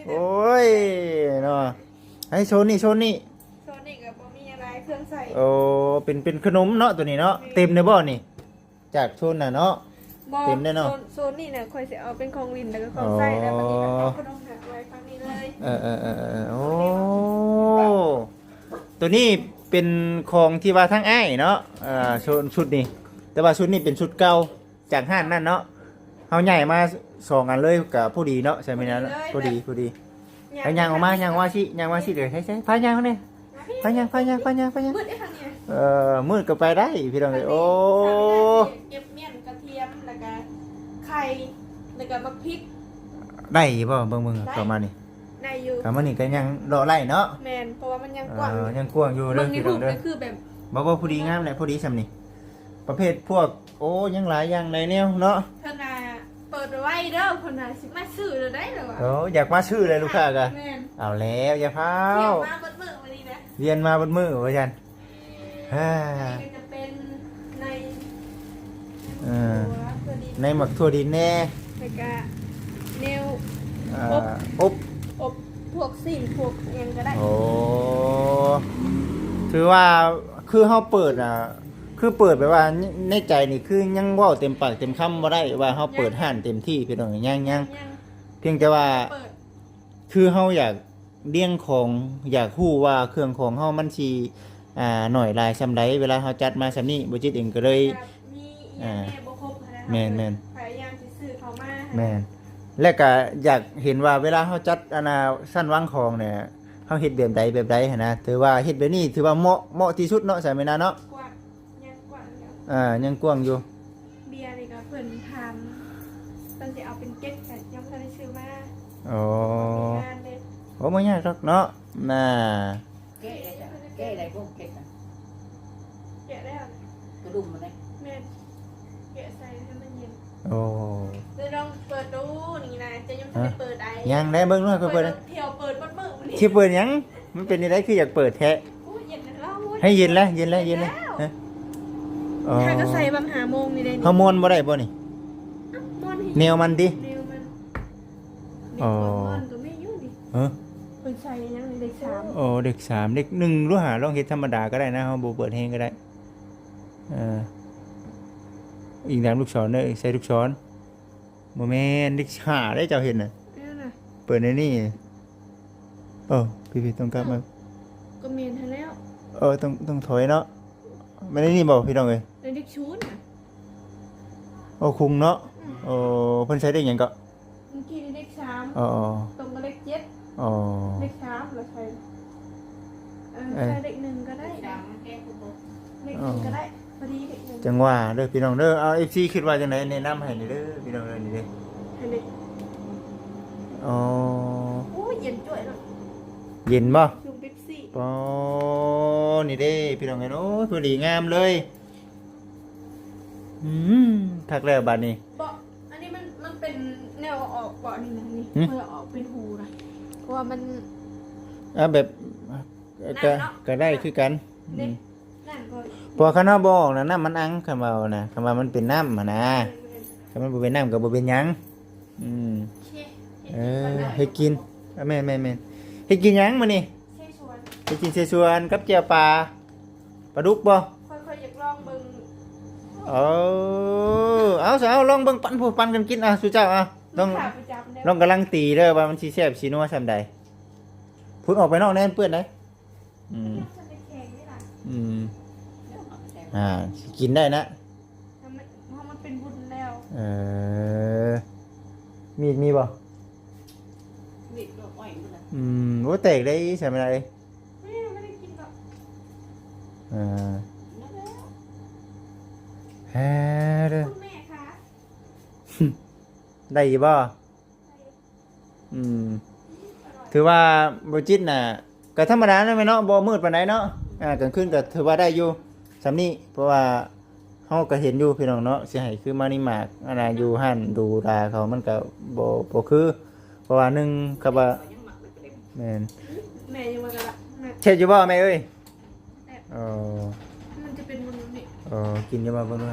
ໂອ້ຍເນາະ. ໃຫ້ໂຊນນີ້ ໂຊນນີ້ ໂຊນນີ້ກໍບໍ່ມີອະໄລ ເຄື່ອງໃຊ້. ໂອ້ ເປັນ ເປັນຂະໜົມເນາະ ຕົວນີ້ເນາະ. ແມ່ນ. ເຕັມໄດ້ບໍ່ນີ້? ຈາກໂຊນນັ້ນເນາະ. ບໍ່ ເຕັມແນ່ເນາະ. ໂຊນ ໂຊນນີ້ນະ ຂ້ອຍຊິເອົາເປັນຂອງຫຼິ້ນ ແລ້ວກໍຂອງໃຊ້. ອໍ ແລ້ວບັດນີ້ກໍເອົາຂະໜົມຫັ້ນໄວ້ຝັ່ງນີ້ເລີຍ. ເອີໆໆໆ ໂອ້ ໂຕນີ້ເປັນຂອງທີ່ວ່າທາງອ້າຍເນາະ ເອີ ໂຊນຊຸດນີ້. ແຕ່ວ່າຊຸດນີ້ເປັນຊຸດເກົ່າຈາກຮ້ານນັ້ນເນາະ. ເຮົາຍ້າຍມາສອງອັນເລີຍ ກໍພໍດີເນາະ ໃຊ່ໄໝນະ? ພໍດີເລີຍ ພໍດີ ພໍດີ. ໄປຍ່າງອອກມາ ຍ່າງອອກມາຊິ ຍ່າງມາຊິ ເດີ ໃສ່ ໃສ່ ພາຍ່າງເດ້ ພາຍ່າງ ພາຍ່າງ ພາຍ່າງ ພາຍ່າງ. ມືດເດ້ທາງນີ້. ເອີ ມືດກໍໄປໄດ້ພີ່ນ້ອງເອີຍ. ໂອ້ ເກັບມ້ຽນກະທຽມ ແລ້ວກະໄຂ່ ແລ້ວກະໝາກພິກ ໄດ້ຢູ່ບໍ່? ເບິ່ງໆ ໄດ້ ເຂົ້າມານີ້ ໄດ້ຢູ່. ເຂົ້າມານີ້ກໍຍັງເລາະໄດ້ເນາະ. ແມ່ນ ເພາະວ່າມັນຍັງກວ້າງ ເອີ ຍັງກວ້າງຢູ່ເດີ ພີ່ນ້ອງເດີ. ຄືແບບ ບໍ່ ບໍ່ ພໍດີ ງາມແຫຼະ ພໍດີຊ່ຳນີ້. ປະເພດພວກ ໂອ້ ຍັງຫຼາຍຢ່າງຫຼາຍແນວເນາະ. ເພິ່ນວ່າເປີດໄວ້ເດີ ເພິ່ນວ່າຊິມາຊື້ແລ້ວໄດ໋ ລະວ່າ. ໂອ້ ຢາກມາຊື້ເລີຍລູກຄ້າກະ. ແມ່ນ. ເອົາແລ້ວ ຢ່າຟ້າວ ວຽນມາເບິດມື້ມື້ນີ້ນະ ວຽນມາເບິດມື້ວ່າຊັ້ນ. ເອີ ອັນນີ້ກໍຈະເປັນໃນ ເອີ ໃນໝາກຖົ່ວດິນແດ່ ແລ້ວກະແນວ ອ່າ ອົບ ອົບ ອົບພວກຊີ້ນພວກຫຍັງກໍໄດ້. ໂອ້ ຖືວ່າຄືເຮົາເປີດ ອ່າ ຄືເປີດແບບວ່າ ໃນ ໃນໃຈນີ້ຄືຍັງເວົ້າເຕັມປາກເຕັມຄຳບໍ່ໄດ້ວ່າເຮົາເປີດຮ້ານເຕັມທີ່ ພີ່ນ້ອງ. ຍັງ ຍັງ ຍັງ ພຽງແຕ່ວ່າ ເປີດ ຄືເຮົາຢາກລຽງຂອງ ຢາກຮູ້ວ່າເຄື່ອງຂອງເຮົາມັນຊິ ອ່າ ໜ້ອຍຫຼາຍສ່ຳໃດ ເວລາເຮົາຈັດມາສ່ຳນີ້ ບໍ່ຈິດເອງກໍເລີຍ ມີອີ່ຫຍັງແດ່ບໍ່ຄົບຫັ້ນນະ. ແມ່ນໆ ພະຍາຍາມຊິຊື້ເຂົ້າມາ. ແມ່ນ. ແລະກະຢາກເຫັນວ່າເວລາເຮົາຈັດ ອັນນ່າ ຊັ້ນວາງຂອງນີ້ ເຮົາເຮັດແບບໃດແບບໃດຫັ້ນນະ. ຖືວ່າເຮັດແບບນີ້ຖືວ່າເໝາະ ເໝາະທີ່ສຸດເນາະ ສາຍເມນາເນາະ. ກວ້າງ ຍັງກວ້າງຢູ່ ອ່າ ຍັງກວ້າງຢູ່. ເບຍນີ້ກໍເພິ່ນຖາມ ເພິ່ນຊິເອົາເປັນເກັດ ກໍຍັງບໍ່ທັນໄດ້ຊື້ມາ. ອໍ ບໍ່ມີງານເດ້. ໂອ້ ບໍ່ຍາກດອກເນາະ ນາ. ແກະໄດ້ຈ້ະ ແກະໄດ້ບໍ່ເກັດນະ? ແກະແລ້ວ ກະດຸມມັນເດ້. ແມ່ນ ແກະໃສ່ໃຫ້ມັນເຢັນ. ໂອ້ ເດີ ລອງເປີດດູນີ້ນະ ເຈົ້າຍັງບໍ່ທັນໄດ້ເປີດໃດ. ຍັງໄດ໋ ເບິ່ງໜ້ອຍ ຂ້ອຍເປີດ ຂ້ອຍທ່ຽວເປີດເບິດມື້ມື້ນີ້. ຊິເປີດຫຍັງ? ມັນເປັນຈັ່ງໃດ ຄືຢາກເປີດແທ້? ໂອ້ຍ ເຢັນແລ້ວ ໃຫ້ເຢັນແລ້ວ ເຢັນແລ້ວ ເຢັນແລ້ວ. ຮະ? ອໍ ຖ້າກໍໃສ່ຫວ່າງຫ້າໂມງນີ້ໄດ໋. ເຮົາມ່ວນບໍ່ໄດ້ບໍ່ນີ້? ມ່ວນ ແນວມັນຕິ? ແນວມັນ. ອໍ ແມ່ນ ມ່ວນກໍແມ່ນຢູ່ນີ້. ຮະ? ເພິ່ນໃສ່ຫຍັງນີ້ ເລກສາມ. ໂອ້ ເລກສາມ ເລກໜຶ່ງ ຫຼືຫ້າ ລອງເຮັດທຳມະດາກໍໄດ້ນະ ເຮົາບໍ່ເປີດແຮງກໍໄດ້. ເອີ ອີງຕາມລູກສອນເດີ ໃສ່ລູກສອນ. ບໍ່ແມ່ນ ເລກຫ້າເດ້ເຈົ້າເຫັນນະ. ເອີນະ ເປີດໃນນີ້. ເອີ ພີ່ໆ ຕ້ອງກັບມາ. ເອົ້າ ກໍແມ່ນຫັ້ນແລ້ວ. ເອີ ຕ້ອງ ຕ້ອງຖອຍເນາະ. ແມ່ນໃນນີ້ບໍ່ ພີ່ນ້ອງເອີຍ? ໃນເລກສູນນະ. ໂອ້ ຄຸງເນາະ. ອືມ ໂອ້ ເພິ່ນໃສ່ເລກຫຍັງເກາະ? ເມື່ອກີ້ນີ້ເລກສາມ. ອໍ ອໍ ຕົງກັບເລກເຈັດ. ອໍ ເລກສາມແລ້ວໃສ່ ເອີ ເອີ ໃສ່ເລກໜຶ່ງກໍໄດ້ ສາມແກ້ຄືບໍ່? ເລກໜຶ່ງກໍໄດ້ ອໍ ພໍດີເລກໜຶ່ງ. ຈັ່ງວ່າເດີພີ່ນ້ອງເດີ. ເອົາ ເອັຟຊີ ຄິດວ່າຈັ່ງໃດ ແນະນຳໃຫ້ແດ່ເດີພີ່ນ້ອງເດີ. ນີ້ເດ້ ໃຫ້ເລກ ອໍ ໂອ້ຍ ເຢັນຈ້ວຍເນາະ. ເຢັນບໍ່? ຊົງເປັບຊີ. ອໍ ນີ້ເດ້ພີ່ນ້ອງເອີຍ ໂອ້ຍ ພໍດີງາມເລີຍ. ອືມ ຄັກແລ້ວບາດນີ້. ເບາະ ອັນນີ້ມັນ ມັນເປັນແນວເອົາອອກເບາະນີ້ນະ ນີ້ ຫຶ? ເພື່ອເອົາອອກເປັນຫູນະ ເພາະວ່າມັນ ເອົາແບບ ກໍ ກໍໄດ້ຄືກັນ. ນີ້ ອືມ ນ້ຳກໍ ເພາະວ່າຄັນເຮົາບໍ່ອອກນະ ນ້ຳມັນອັງ ຄັນວ່ານະ ຄັນວ່າມັນເປັນນ້ຳຫັ້ນນະ. ແມ່ນໆ ຄັນມັນບໍ່ເປັນນ້ຳກໍບໍ່ເປັນຫຍັງ. ອືມ ໂອເຄ ເຮັດກິນກ່ອນເດີ ເອີ ເຮັດກິນ. ອ່ະ ແມ່ນໆໆ ເຮັດກິນຫຍັງມື້ນີ້? ເຊຊວນ ເຮັດກິນເຊຊວນກັບແຈ່ວປາ ປາດຸກບໍ່? ຂ້ອຍ ຂ້ອຍຢາກລອງເບິ່ງ. ເອີ ເອົາຊະ ເອົາລອງເບິ່ງ ປັນຜູ້ ປັນກັນກິນ ອ່ະ ສູ່ເຈົ້າ ອ່ະ ລອງ ລູກຄ້າປະຈຳເດີ ລອງການລັນຕີເດີວ່າມັນຊິແຊບຊິນົວສ່ຳໃດ. ພຸ້ນອອກໄປນອກແດ່ເພື່ອນໃດ. ອືມ ມັນຍັງບໍ່ທັນໄດ້ແຂງເດ້ລະ. ອືມ ດຽວເຮົາແຊມ ອ່າ ຊິກິນໄດ້ນະ ເຮົາມັນ ເຮົາມັນເປັນວຸ້ນແລ້ວ. ເອີ ມີດມີບໍ່? ມີດກໍອ້ອຍໝົດລະ. ອືມ ໂອ້ ແຕກໄດ້ຊະແມ່ນເອີຍ. ແມ່ ຍັງບໍ່ໄດ້ກິນດອກ. ເອີ ແຮເດີ ຄຸນແມ່ຄະ ໄດ້ຢູ່ບໍ່? ອືມ ຖືວ່າບໍ່ຈິດນະ ກໍທຳມະດານະແມ່ເນາະ ບໍ່ມືດປານໃດເນາະ. ອ່າ ກາງຄືນກໍຖືວ່າໄດ້ຢູ່ສ່ຳນີ້ ເພາະວ່າເຮົາກໍເຫັນຢູ່ພີ່ນ້ອງເນາະ ຊິໃຫ້ຄືມານິມາກ ອັນນ່າ ຢູ່ຮ້ານດູດາເຂົາ ມັນກໍບໍ່ ບໍ່ຄື ເພາະວ່າໜຶ່ງກໍວ່າ ແມ່ນ ແມ່ຍັງວ່າກໍລະ ແຊບຢູ່ບໍ່ແມ່ເອີຍ? ແຊບ ເອີ ມັນຈະເປັນມັນນີ້ ເອີ ກິນຢູ່ບໍ່ເບິ່ງດູ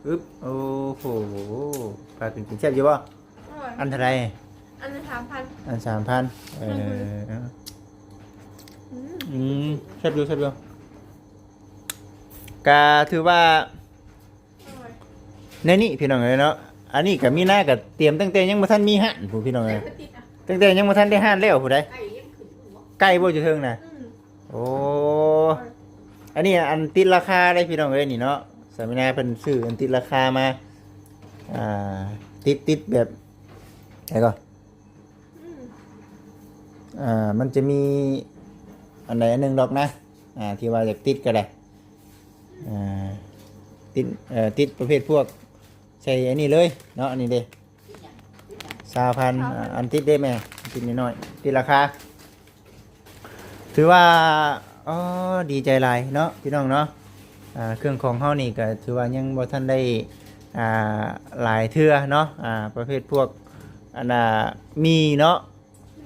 ອຶບ ໂອ້ໂຫ ພາກັນກິນ ແຊບຢູ່ບໍ່? ອັນເທົ່າໃດ? ອັນລະສາມພັນ ອັນສາມພັນ. ເອີ ອືມ ອືມ ແຊບຢູ່ ແຊບຢູ່ ກະຖືວ່າ ໂອ້ຍ ໃນນີ້ພີ່ນ້ອງເອີຍເນາະ ອັນນີ້ກະມີນາກະຕຽມຕັ້ງແຕ່ຍັງບໍ່ທັນມີຮ້ານພຸ້ນພີ່ນ້ອງເອີຍ ຕັ້ງແຕ່ຍັງບໍ່ທັນໄດ້ຮ້ານແລ້ວພຸ້ນໃດ. ໄກ່ຍັງຂຶ້ນຢູ່ບໍ່? ໄກ່ບໍ່ຢູ່ເທິງນະ? ອືມ ໂອ້ ອັນນີ້ອັນຕິດລາຄາເດ້ພີ່ນ້ອງເອີຍນີ້ເນາະ ສາມີນາເພິ່ນຊື້ອັນຕິດລາຄາມາ ອ່າ ຕິດ ຕິດແບບ ໃດກໍ ອືມ ອ່າ ມັນຈະມີອັນໃດອັນໜຶ່ງດອກນະ ອ່າ ທີ່ວ່າຢາກຕິດກໍໄດ້ ອ່າ ຕິດ ເອີ ຕິດປະເພດພວກໃສ່ອັນນີ້ເລີຍເນາະ ອັນນີ້ເດ້ ຊາວພັນ ຊາວພັນ ອ່າ ອັນຕິດເດ້ແມ່ ຕິດນ້ອຍໆ ຕິດລາຄາ. ຖືວ່າ ອໍ ດີໃຈຫຼາຍເນາະພີ່ນ້ອງເນາະ ອ່າ ເຄື່ອງຂອງເຮົານີ້ກໍຖືວ່າຍັງບໍ່ທັນໄດ້ ອ່າ ຫຼາຍເທື່ອເນາະ ອ່າ ປະເພດພວກ ອັນນ່າ ໝີ່ເນາະ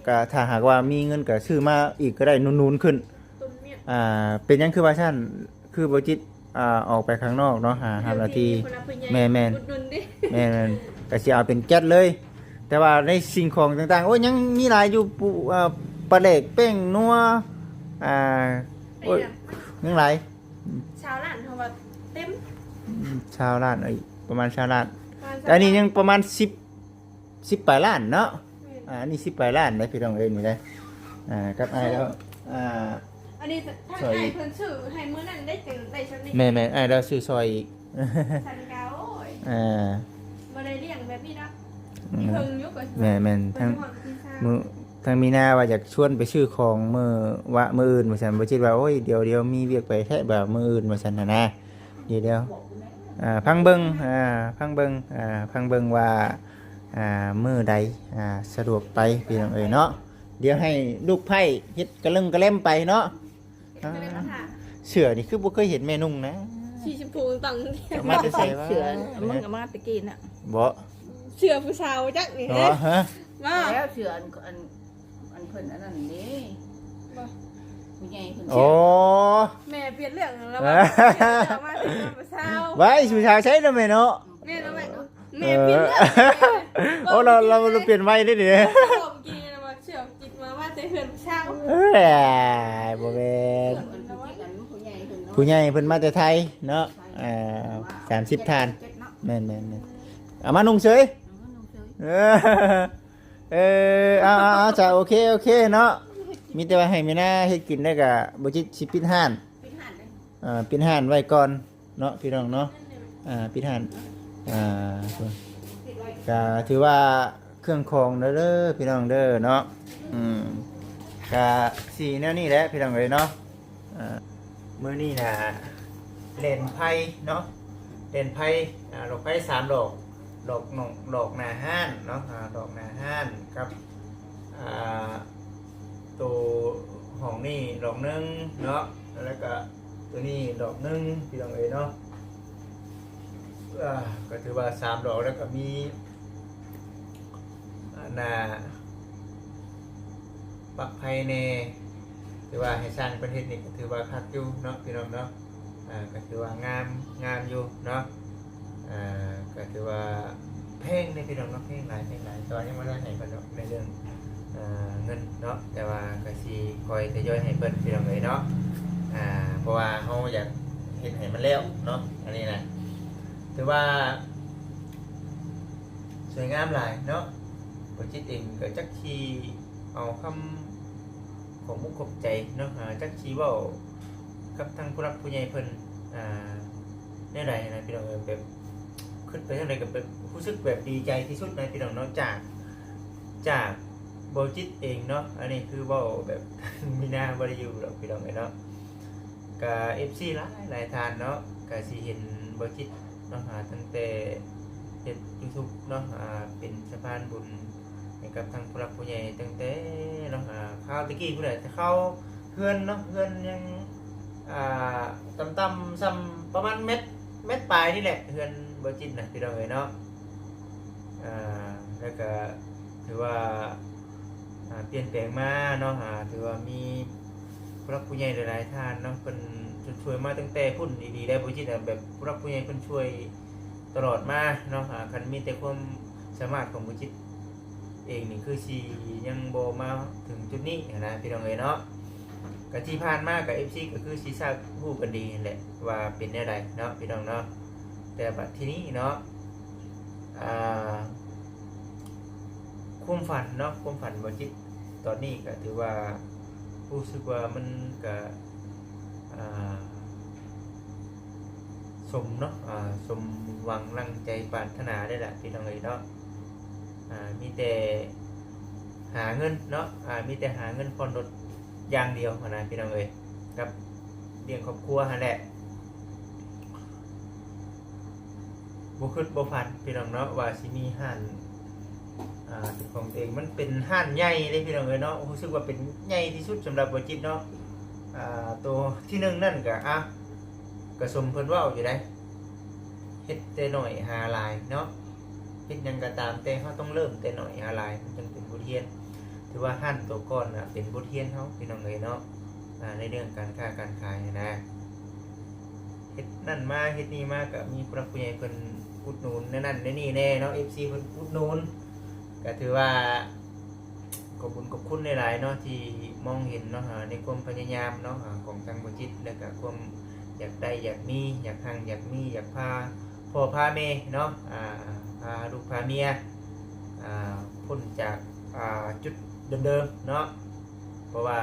ກໍຖ້າຫາກວ່າມີເງິນກໍຊື້ມາອີກກໍໄດ້ ໜູນໆຂຶ້ນ. ຕົ້ນເມຍ ອ່າ ເປັນຫຍັງຄືວ່າຊັ້ນ? ຄືບໍ່ຈິດ ອ່າ ອອກໄປຂ້າງນອກເນາະ ຫາ ຫາ ຫາໜ້າທີ່ ແມ່ນໆ ອຸດໜູນເດ້ ແມ່ນໆ ກໍຊິເອົາເປັນແກັດເລີຍ ແຕ່ວ່າໃນສິ່ງຂອງຕ່າງໆ ໂອ້ຍ ຍັງມີຫຼາຍຢູ່ ປູ ເອີ ປາແດກ ແປ້ງນົວ ອ່າ ໂອ້ຍ ເປັນຫຍັງ? ຍັງຫຼາຍ ຊາວລ້ານ ເຮົາວ່າເຕັມ ອືມ ຊາວລ້ານ ເອີຍ ປະມານຊາວລ້ານ ປະມານຊາວລ້ານ ແຕ່ອັນນີ້ຍັງປະມານສິບ ສິບປາຍລ້ານເນາະ ແມ່ນ ອ່າ ອັນນີ້ສິບປາຍລ້ານເດ້ພີ່ນ້ອງເອີຍ ນີ້ເດ້ ອ່າ ກັບອ້າຍແລ້ວ ອ່າ ອັນນີ້ທາງອ້າຍເພິ່ນຊື້ໃຫ້ມື້ນັ້ນໄດ້ ຈຶ່ງໄດ້ສ່ຳນີ້ ແມ່ນໆ ອ້າຍລາວຊື້ຊ່ອຍອີກ ສັນກາ ໂອ້ຍ ອ່າ ບໍ່ໄດ້ລ້ຽງແບບນີ້ດອກ ອືມ ເພິ່ງຢູ່ກໍ ແມ່ນໆ ທັງ ມື້ ທັງມີນາວ່າຢາກຊວນໄປຊື້ຂອງມື້ວະ ມື້ອື່ນວ່າຊັ້ນ ບໍ່ຈິດວ່າ ໂອ້ຍ ດຽວໆ ມີວຽກໄປແທ້ ບາດມື້ອື່ນວ່າຊັ້ນຫັ້ນນະ. ດຽວໆ ອ່າ ຟັງເບິ່ງ ອ່າ ຟັງເບິ່ງ ອ່າ ຟັງເບິ່ງວ່າ ອ່າ ມື້ໃດ ອ່າ ສະດວກໄປ ພີ່ນ້ອງເອີຍເນາະ ດຽວໃຫ້ລູກໃພ້ເຮັດກະເລິ່ງກະແລັມໄປເນາະ. ເຮັດກະເລິ່ງກະແລັມ ອ່າ ເສື້ອນີ້ຄືບໍ່ເຄີຍເຫັນແມ່ນຸ່ງນະ ສີຊົມພູຕ່າງ ເຈົ້າມາແຕ່ໃສວະ? ເສື້ອ ມຶງກໍມາແຕ່ກີ້ນະ ບໍ່ ເສື້ອຜູ້ສາວຈັກນີ້ ເນາະ ຮະ ມາແລ້ວ ເສື້ອອັນ ອັນ ອັນເພິ່ນອັນນັ້ນເດ້ ບໍ່ ຜູ້ໃຫຍ່ເພິ່ນ ໂອ້ ແມ່ປ່ຽນເລື່ອງແລ້ວ ເອີ ວ່າມາແຕ່ເຮືອນຜູ້ສາວ ໄວ້ ຜູ້ສາວໃສເນາະແມ່ເນາະ ແມ່ນແລ້ວແມ່ ແມ່ປ່ຽນເລື່ອງ ເອີ ໂອ້ ລາວ ລາວປ່ຽນໄວເດ້ນີ້ ເມື່ອກີ້ວ່າເຊື່ອຈິດມາ ມາແຕ່ເຮືອນຜູ້ສາວ ເອີ ບໍ່ແມ່ນ ເອີ ອັນຜູ້ຈິດອັນຜູ້ໃຫຍ່ເພິ່ນເນາະ ຜູ້ໃຫຍ່ເພິ່ນມາແຕ່ໄທເນາະ ເອີ ສາມສິບທ່ານ ເນາະ ແມ່ນໆໆ ເອົາມານຸ່ງເສີຍ ເອົາມານຸ່ງເສີຍ ເອີ ເອີ ເອົາໆໆ ຈ້າ ໂອເຄ ໂອເຄເນາະ ມີແຕ່ວ່າໃຫ້ແມ່ນາເຮັດກິນ ແລ້ວກະບໍ່ຈິດຊິປິດຮ້ານ ປິດຮ້ານເລີຍ ອ່າ ປິດຮ້ານໄວ້ກ່ອນເນາະ ພີ່ນ້ອງເນາະ ອ່າ ປິດຮ້ານ ອ່າ ກະຖືວ່າເຄື່ອງຂອງເດີ ພີ່ນ້ອງເດີເນາະ ອືມ ກະຊິແນວນີ້ແຫຼະ ພີ່ນ້ອງເອີຍເນາະ. ອ່າ ມື້ນີ້ນະ ເຫຼັ້ນໄພເນາະ ເຫຼັ້ນໄພ ອ່າ ດອກໄຟສາມດອກ ດອກໜອງ ດອກໜ້າຮ້ານເນາະ ອ່າ ດອກໜ້າຮ້ານກັບ ອ່າ ໂຕຫ້ອງນີ້ດອກໜຶ່ງເນາະ ແລ້ວກະໂຕນີ້ດອກໜຶ່ງ ພີ່ນ້ອງເອີຍເນາະ ອ່າ ກະຖືວ່າສາມດອກ ແລ້ວກະມີ ອັນນ່າ ປັກໄຟແດ່ ຖືວ່າໃຫ້ຊ່າງເພິ່ນເຮັດນີ້ກໍຖືວ່າຄັກຢູ່ເນາະ ພີ່ນ້ອງເນາະ ອ່າ ກໍຖືວ່າງາມ ງາມຢູ່ເນາະ ອ່າ ກໍຖືວ່າແພງເດ້ ພີ່ນ້ອງເນາະ ແພງຫຼາຍ ແພງຫຼາຍ ແຕ່ວ່າຍັງບໍ່ໄດ້ໃຫ້ເພິ່ນດອກ ໃນເລື່ອງ ອ່າ ເງິນເນາະ ແຕ່ວ່າກໍຊິຄ່ອຍທະຍອຍໃຫ້ເພິ່ນ ພີ່ນ້ອງເອີຍເນາະ. ອ່າ ເພາະວ່າເຮົາຢາກເຮັດໃຫ້ມັນແລ້ວເນາະ ອັນນີ້ນະ ຖືວ່າສວຍງາມຫຼາຍເນາະ. ບໍ່ຈິດເອງກໍຈັກຊິເອົາຄຳຂອບມຸກຂອບໃຈເນາະ ອ່າ ຈັກຊິເວົ້າກັບທາງຜູ້ຫຼັກຜູ້ໃຫຍ່ເພິ່ນ ອ່າ ແນວໃດນະ ພີ່ນ້ອງເອີຍ. ແບບ ຄິດໄປທາງໃດກໍແບບ ຮູ້ສຶກແບບດີໃຈທີ່ສຸດນະ ພີ່ນ້ອງເນາະ. ຈາກ ຈາກບໍ່ຈິດເອງເນາະ ອັນນີ້ຄືເວົ້າແບບ ມີນາບໍ່ໄດ້ຢູ່ດອກ ພີ່ນ້ອງເອີຍເນາະ. ກະເອັຟຊີຫຼາຍ ຫຼາຍທ່ານເນາະ ກະຊິເຫັນບໍ່ຈິດເນາະ ຫາ ຕັ້ງແຕ່ເຮັດຢູທູບເນາະ ຫາ ເປັນສະພານບຸນໃຫ້ກັບທາງຜູ້ຫຼັກຜູ້ໃຫຍ່ ຕັ້ງແຕ່ເນາະ ຫາ ຄາວແຕ່ກີ້ພຸ້ນແຫຼະ ແຕ່ຄາວເຮືອນເນາະ ເຮືອນຍັງ ອ່າ ຕ່ຳໆ ສ່ຳປະມານແມັດ ແມັດປາຍນີ້ແຫຼະ ເຮືອນບໍ່ຈິດນະ ພີ່ນ້ອງເອີຍເນາະ. ອ່າ ແລ້ວກະຖືວ່າ ອ່າ ປ່ຽນແປງມາເນາະ ອ່າ ຖືວ່າມີຜູ້ຫຼັກຜູ້ໃຫຍ່ຫຼາຍໆທ່ານເນາະ ເພິ່ນຊ່ວຍມາຕັ້ງແຕ່ພຸ້ນອີ່ຫຼີແລ້ວ ບໍ່ຈິດນະ ແບບຜູ້ຫຼັກຜູ້ໃຫຍ່ເພິ່ນຊ່ວຍຕະຫຼອດມາເນາະ. ອ່າ ຄັນມີແຕ່ຄວາມສາມາດຂອງບໍ່ຈິດ ເອງນີ້ຄືຊິຍັງບໍ່ມາເຖິງຈຸດນີ້ຫັ້ນນະ ພີ່ນ້ອງເອີຍເນາະ. ກະທີ່ຜ່ານມາກະເອັຟຊີກໍຄືຊິຊາບຮູ້ກັນດີຫັ້ນແຫຼະວ່າເປັນແນວໃດເນາະ ພີ່ນ້ອງເນາະ. ແຕ່ບັດທີນີ້ເນາະ ອ່າ ຄວາມຝັນເນາະ ຄວາມຝັນບໍ່ຈິດຕອນນີ້ກໍຖືວ່າ ຮູ້ສຶກວ່າມັນກະ ອ່າ ສົມເນາະ ອ່າ ສົມຫວັງດັ່ງໃຈປາດຖະໜາໄດ້ລະ ພີ່ນ້ອງເອີຍເນາະ. ອ່າ ມີແຕ່ຫາເງິນເນາະ ອ່າ ມີແຕ່ຫາເງິນຜ່ອນລົດຢ່າງດຽວຫັ້ນນະ ພີ່ນ້ອງເອີຍ ກັບລ້ຽງຄອບຄົວຫັ້ນແຫຼະ. ບໍ່ຄິດບໍ່ຝັນ ພີ່ນ້ອງເນາະ ວ່າຊິມີຮ້ານ ອ່າ ເປັນຂອງຕົວເອງ. ມັນເປັນຮ້ານໃຫຍ່ເດ້ ພີ່ນ້ອງເອີຍເນາະ ຮູ້ສຶກວ່າເປັນໃຫຍ່ທີ່ສຸດສຳລັບບໍ່ຈິດເນາະ. ອ່າ ໂຕທີໜຶ່ງນັ້ນກະ ອ່າ ກະສົມເພິ່ນເວົ້າຢູ່ໃດ ເຮັດແຕ່ໜ້ອຍຫາຫຼາຍເນາະ. ເຮັດຫຍັງກໍຕາມແຕ່ ເຮົາຕ້ອງເລີ່ມແຕ່ໜ້ອຍຫາຫຼາຍ ມັນຈຶ່ງເປັນບົດຮຽນ. ຖືວ່າຮ້ານໂຕກ່ອນນະ ເປັນບົດຮຽນເຮົາ ພີ່ນ້ອງເອີຍເນາະ ອ່າ ໃນເລື່ອງການຄ້າການຂາຍຫັ້ນນະ. ເຮັດນັ້ນມາເຮັດນີ້ມາ ກໍມີຜູ້ຫຼັກຜູ້ໃຫຍ່ເພິ່ນອຸດໜູນແນວນັ້ນແນວນີ້ແດ່ເນາະ ເອັຟຊີເພິ່ນອຸດໜູນ ກໍຖືວ່າ ຂອບບຸນຂອບຄຸນຫຼາຍໆເນາະ ທີ່ມອງເຫັນເນາະ ອ່າ ໃນຄວາມພະຍາຍາມເນາະ ອ່າ ຂອງທາງບໍ່ຈິດ ແລະກະຄວາມຢາກໄດ້ຢາກມີ ຢາກຮັ່ງຢາກມີ ຢາກພາພໍ່ພາແມ່ເນາະ ອ່າ ພາລູກພາເມຍ ອ່າ ພົ້ນຈາກ ອ່າ ຈຸດເດີມໆເນາະ. ເພາະວ່າ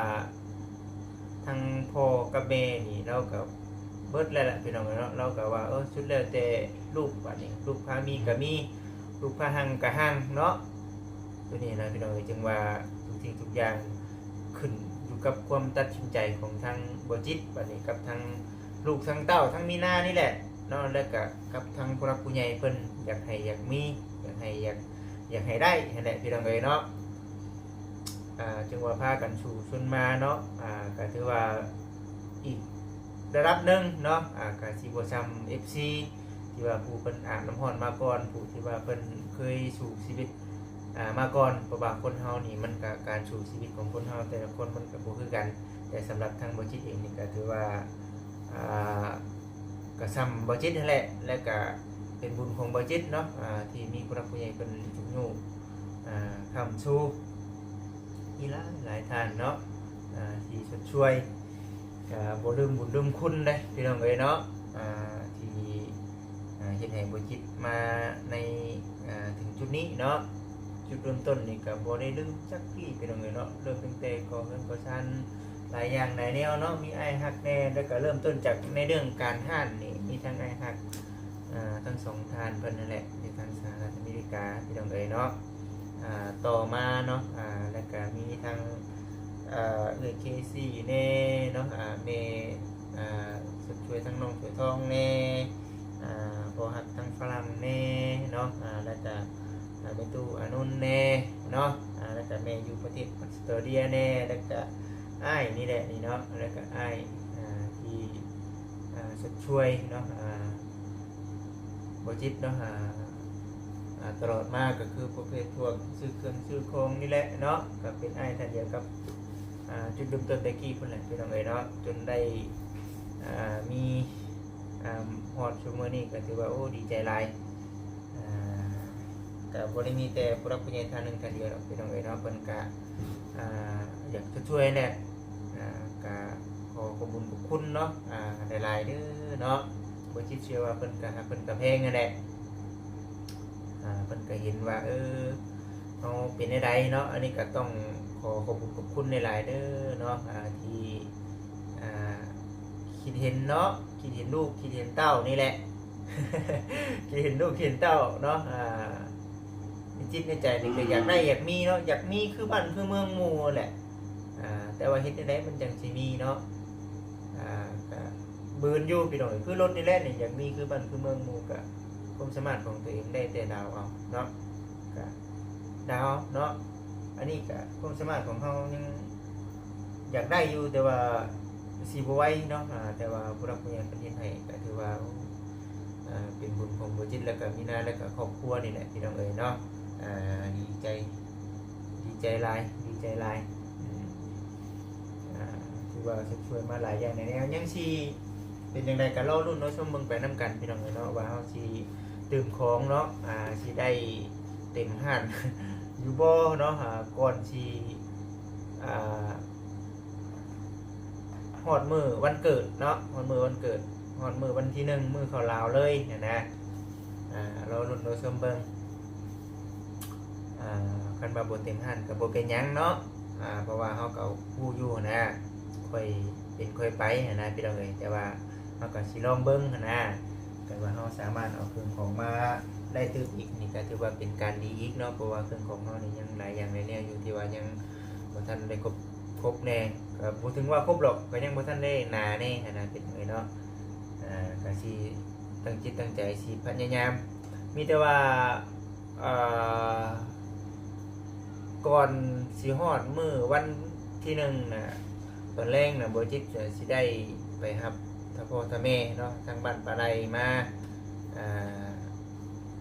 ທັງພໍ່ກັບແມ່ນີ້ ລາວກໍເບິດແລ້ວລະ ພີ່ນ້ອງເອີຍເນາະ. ລາວກໍວ່າ ເອີ ສຸດແລ້ວແຕ່ລູກ ບາດນີ້ລູກພາມີກໍມີ ລູກພາຮັ່ງກໍຮັ່ງເນາະ. ໂຕນີ້ນະ ພີ່ນ້ອງເອີຍ ຈຶ່ງວ່າທຸກສິ່ງທຸກຢ່າງຂຶ້ນຢູ່ກັບຄວາມຕັດສິນໃຈຂອງທາງບໍ່ຈິດ ບາດນີ້ກັບທາງລູກທາງເຕົ້າ ທາງມີນານີ້ແຫຼະເນາະ ແລະກະກັບທາງຜູ້ຫຼັກຜູ້ໃຫຍ່ເພິ່ນ ຢາກໃຫ້ຢາກມີ ຢາກໃຫ້ຢາກ ຢາກໃຫ້ໄດ້ຫັ້ນແຫຼະ ພີ່ນ້ອງເອີຍເນາະ. ອ່າ ຈຶ່ງວ່າພາກັນສູ້ຊົນມາເນາະ ອ່າ ກໍຖືວ່າອີກລະດັບໜຶ່ງເນາະ ອ່າ ກໍຊິບໍ່ສ່ຳເອັຟຊີ ທີ່ວ່າຜູ້ເພິ່ນອາບນ້ຳຮ້ອນມາກ່ອນ ຜູ້ທີ່ວ່າເພິ່ນເຄີຍສູ້ຊີວິດ ອ່າ ມາກ່ອນ. ເພາະວ່າຄົນເຮົານີ້ ມັນກະ ການສູ້ຊີວິດຂອງຄົນເຮົາແຕ່ລະຄົນມັນກະບໍ່ຄືກັນ. ແຕ່ສຳລັບທາງບໍ່ຈິດເອງນີ້ ກະຖືວ່າ ອ່າ ກະສ່ຳບໍ່ຈິດຫັ້ນແຫຼະ ແລະກະເປັນບຸນຂອງບໍ່ຈິດເນາະ ອ່າ ທີ່ມີຜູ້ຫຼັກຜູ້ໃຫຍ່ເພິ່ນຈຸກຍູ້ ອ່າ ຄ້ຳຊູ ມີຫຼາຍໆທ່ານເນາະ ອ່າ ທີ່ຊົດຊ່ວຍ ກະບໍ່ລືມບຸນລືມຄຸນເດ້ ພີ່ນ້ອງເອີຍເນາະ ອ່າ ທີ່ ອ່າ ເຮັດໃຫ້ບໍ່ຈິດມາໃນ ອ່າ ເຖິງຈຸດນີ້ເນາະ. ຈຸດເລີ່ມຕົ້ນນີ້ກະບໍ່ໄດ້ລືມຈັກປີ ພີ່ນ້ອງເອີຍເນາະ ເລີ່ມຕັ້ງແຕ່ກໍ່ເຮືອນກໍ່ຊານ ຫຼາຍຢ່າງຫຼາຍແນວເນາະ ມີອ້າຍຮັກແດ່ ແລ້ວກະເລີ່ມຕົ້ນຈາກໃນເລື່ອງການຮ້ານນີ້ ມີທັງອ້າຍຮັກ ອ່າ ທັງສອງທ່ານເພິ່ນນັ້ນແຫຼະ ຢູ່ທາງສະຫະລັດອາເມລິກາ ພີ່ນ້ອງເອີຍເນາະ. ອ່າ ຕໍ່ມາເນາະ ອ່າ ແລ້ວກະມີທັງ ເອີ ເອື້ອຍເຄຊີແດ່ເນາະ ອ່າ ແມ່ ອ່າ ຊົດຊ່ວຍທັງນ້ອງຖ້ວຍທອງແດ່ ອ່າ ພໍ່ຮັກທາງຝຣັ່ງແດ່ເນາະ ອ່າ ແລ້ວກະ ອ່າ ແມ່ຕູ້ອານົນແດ່ເນາະ ອ່າ ແລ້ວກະແມ່ຢູ່ປະເທດອອສເຕຣເລຍແດ່ ແລ້ວກະອ້າຍນີ້ແຫຼະນີ້ເນາະ ແລ້ວກະອ້າຍ ອ່າ ທີ່ ອ່າ ຊົດຊ່ວຍເນາະ ອ່າ ບໍ່ຈິດເນາະ ອ່າ ອ່າ ຕະຫຼອດມາກໍຄືປະເພດພວກຊື້ເຄື່ອງຊື້ຂອງນີ້ແຫຼະເນາະ ກໍເປັນອ້າຍທ່ານດຽວກັບ ອ່າ ຈຸດເລີ່ມຕົ້ນແຕ່ກີ້ພຸ້ນແຫຼະ ພີ່ນ້ອງເອີຍເນາະ ຈົນໄດ້ ອ່າ ມີ ອ່າ ຮອດຊຸມມື້ນີ້ກໍຖືວ່າ ໂອ້ ດີໃຈຫຼາຍ ອ່າ ກໍບໍ່ໄດ້ມີແຕ່ຜູ້ຫຼັກຜູ້ໃຫຍ່ທ່ານໜຶ່ງທ່ານດຽວດອກ ພີ່ນ້ອງເອີຍເນາະ, ເພິ່ນກະ ອ່າ ຢາກຈະຊ່ວຍແຫຼະ. ອ່າ ກະຂໍຂອບບຸນຂອບຄຸນເນາະ ອ່າ ຫຼາຍໆເດີເນາະ. ບໍ່ຈິດເຊື່ອວ່າເພິ່ນກະຮັກເພິ່ນກະແພງຫັ້ນແຫຼະ. ອ່າ ເພິ່ນກະເຫັນວ່າ ເອີ ເຮົາເປັນແນວໃດເນາະ, ອັນນີ້ກະຕ້ອງຂໍຂອບບຸນຂອບຄຸນຫຼາຍໆເດີເນາະ ອ່າ ທີ່ ອ່າ ຄິດເຫັນເນາະ, ຄິດເຫັນລູກຄິດເຫັນເຕົ້ານີ້ແຫຼະ ຄິດເຫັນລູກເຫັນເຕົ້າເນາະ. ອ່າ ໃນຈິດໃນໃຈນີ້ກໍຢາກໄດ້ຢາກມີເນາະ, ຢາກມີຄືບ້ານຄືເມືອງໝູ່ຫັ້ນແຫຼະ. ອ່າ ແຕ່ວ່າເຮັດແນວໃດມັນຈັ່ງຊິມີເນາະ? ອ່າ ກໍບືນຢູ່ພີ່ນ້ອງເອີຍ, ຄືລົດນີ້ແຫຼະນີ້ ຢາກມີຄືບ້ານຄືເມືອງໝູ່, ກໍຄວາມສາມາດຂອງຕົວເອງໄດ້ແຕ່ດາວເອົາເນາະ, ກໍດາວເນາະ. ອັນນີ້ກໍຄວາມສາມາດຂອງເຮົາຍັງຢາກໄດ້ຢູ່ ແຕ່ວ່າຊິບໍ່ໄຫວເນາະ. ອ່າ ແຕ່ວ່າຜູ້ຫຼັກຜູ້ໃຫຍ່ເພິ່ນເຮັດໃຫ້ ກໍຖືວ່າ ເປັນບຸນຂອງບໍ່ຈິດ ແລ້ວກໍມີນາ ແລ້ວກໍຄອບຄົວນີ້ແຫຼະ ພີ່ນ້ອງເອີຍເນາະ. ອ່າ ດີໃຈ ດີໃຈຫຼາຍ ດີໃຈຫຼາຍ. ອືມ ອ່າ ຖືວ່າຊ່ວຍມາຫຼາຍຢ່າງໃນແນວ ຍັງຊິເປັນຈັ່ງໃດກໍລໍລຸ້ນລໍຊົມເບິ່ງໄປນຳກັນ ພີ່ນ້ອງເອີຍເນາະ ວ່າເຮົາຊິຕື່ມຂອງເນາະ ອ່າ ຊິໄດ້ເຕັມຮ້ານຢູ່ບໍ່ເນາະ ອ່າ ກ່ອນຊິ ອ່າ ຮອດມື້ວັນເກີດເນາະ ຮອດມື້ວັນເກີດ ຮອດມື້ວັນທີໜຶ່ງ ມື້ເຂົ້າລາວເລີຍຫັ້ນນະ. ອ່າ ລໍລຸ້ນລໍຊົມເບິ່ງ. ອ່າ ຄັນວ່າບໍ່ເຕັມຮ້ານກໍບໍ່ເປັນຫຍັງເນາະ ອ່າ ເພາະວ່າເຮົາກໍຮູ້ຢູ່ຫັ້ນນະ ຄ່ອຍເປັນຄ່ອຍໄປຫັ້ນນະ ພີ່ນ້ອງເອີຍ. ແຕ່ວ່າເຮົາກໍຊິລອງເບິ່ງຫັ້ນນະ, ຄັນວ່າເຮົາສາມາດເອົາເຄື່ອງຂອງມາໄດ້ຕື່ມອີກນີ້ ກໍຖືວ່າເປັນການດີອີກເນາະ ເພາະວ່າເຄື່ອງຂອງເຮົານີ້ຍັງຫຼາຍຢ່າງຫຼາຍແນວຢູ່ ທີ່ວ່າຍັງບໍ່ທັນໄດ້ຄົບ ຄົບແນ່ ກໍບໍ່ເຖິງວ່າຄົບດອກ ກໍຍັງບໍ່ທັນໄດ້ໜາແນ່ຫັ້ນນະ ພີ່ນ້ອງເອີຍເນາະ. ອ່າ ກໍຊິຕັ້ງຈິດຕັ້ງໃຈ ຊິພະຍາຍາມ. ມີແຕ່ວ່າ ເອີ ກ່ອນຊິຮອດມື້ວັນທີໜຶ່ງນະ ຕອນແລງນະ ບໍ່ຈິດຈະຊິໄດ້ໄປຮັບຖ້າພໍ່ຖ້າແມ່ເນາະ ທາງບ້ານປາໄລມາ ອ່າ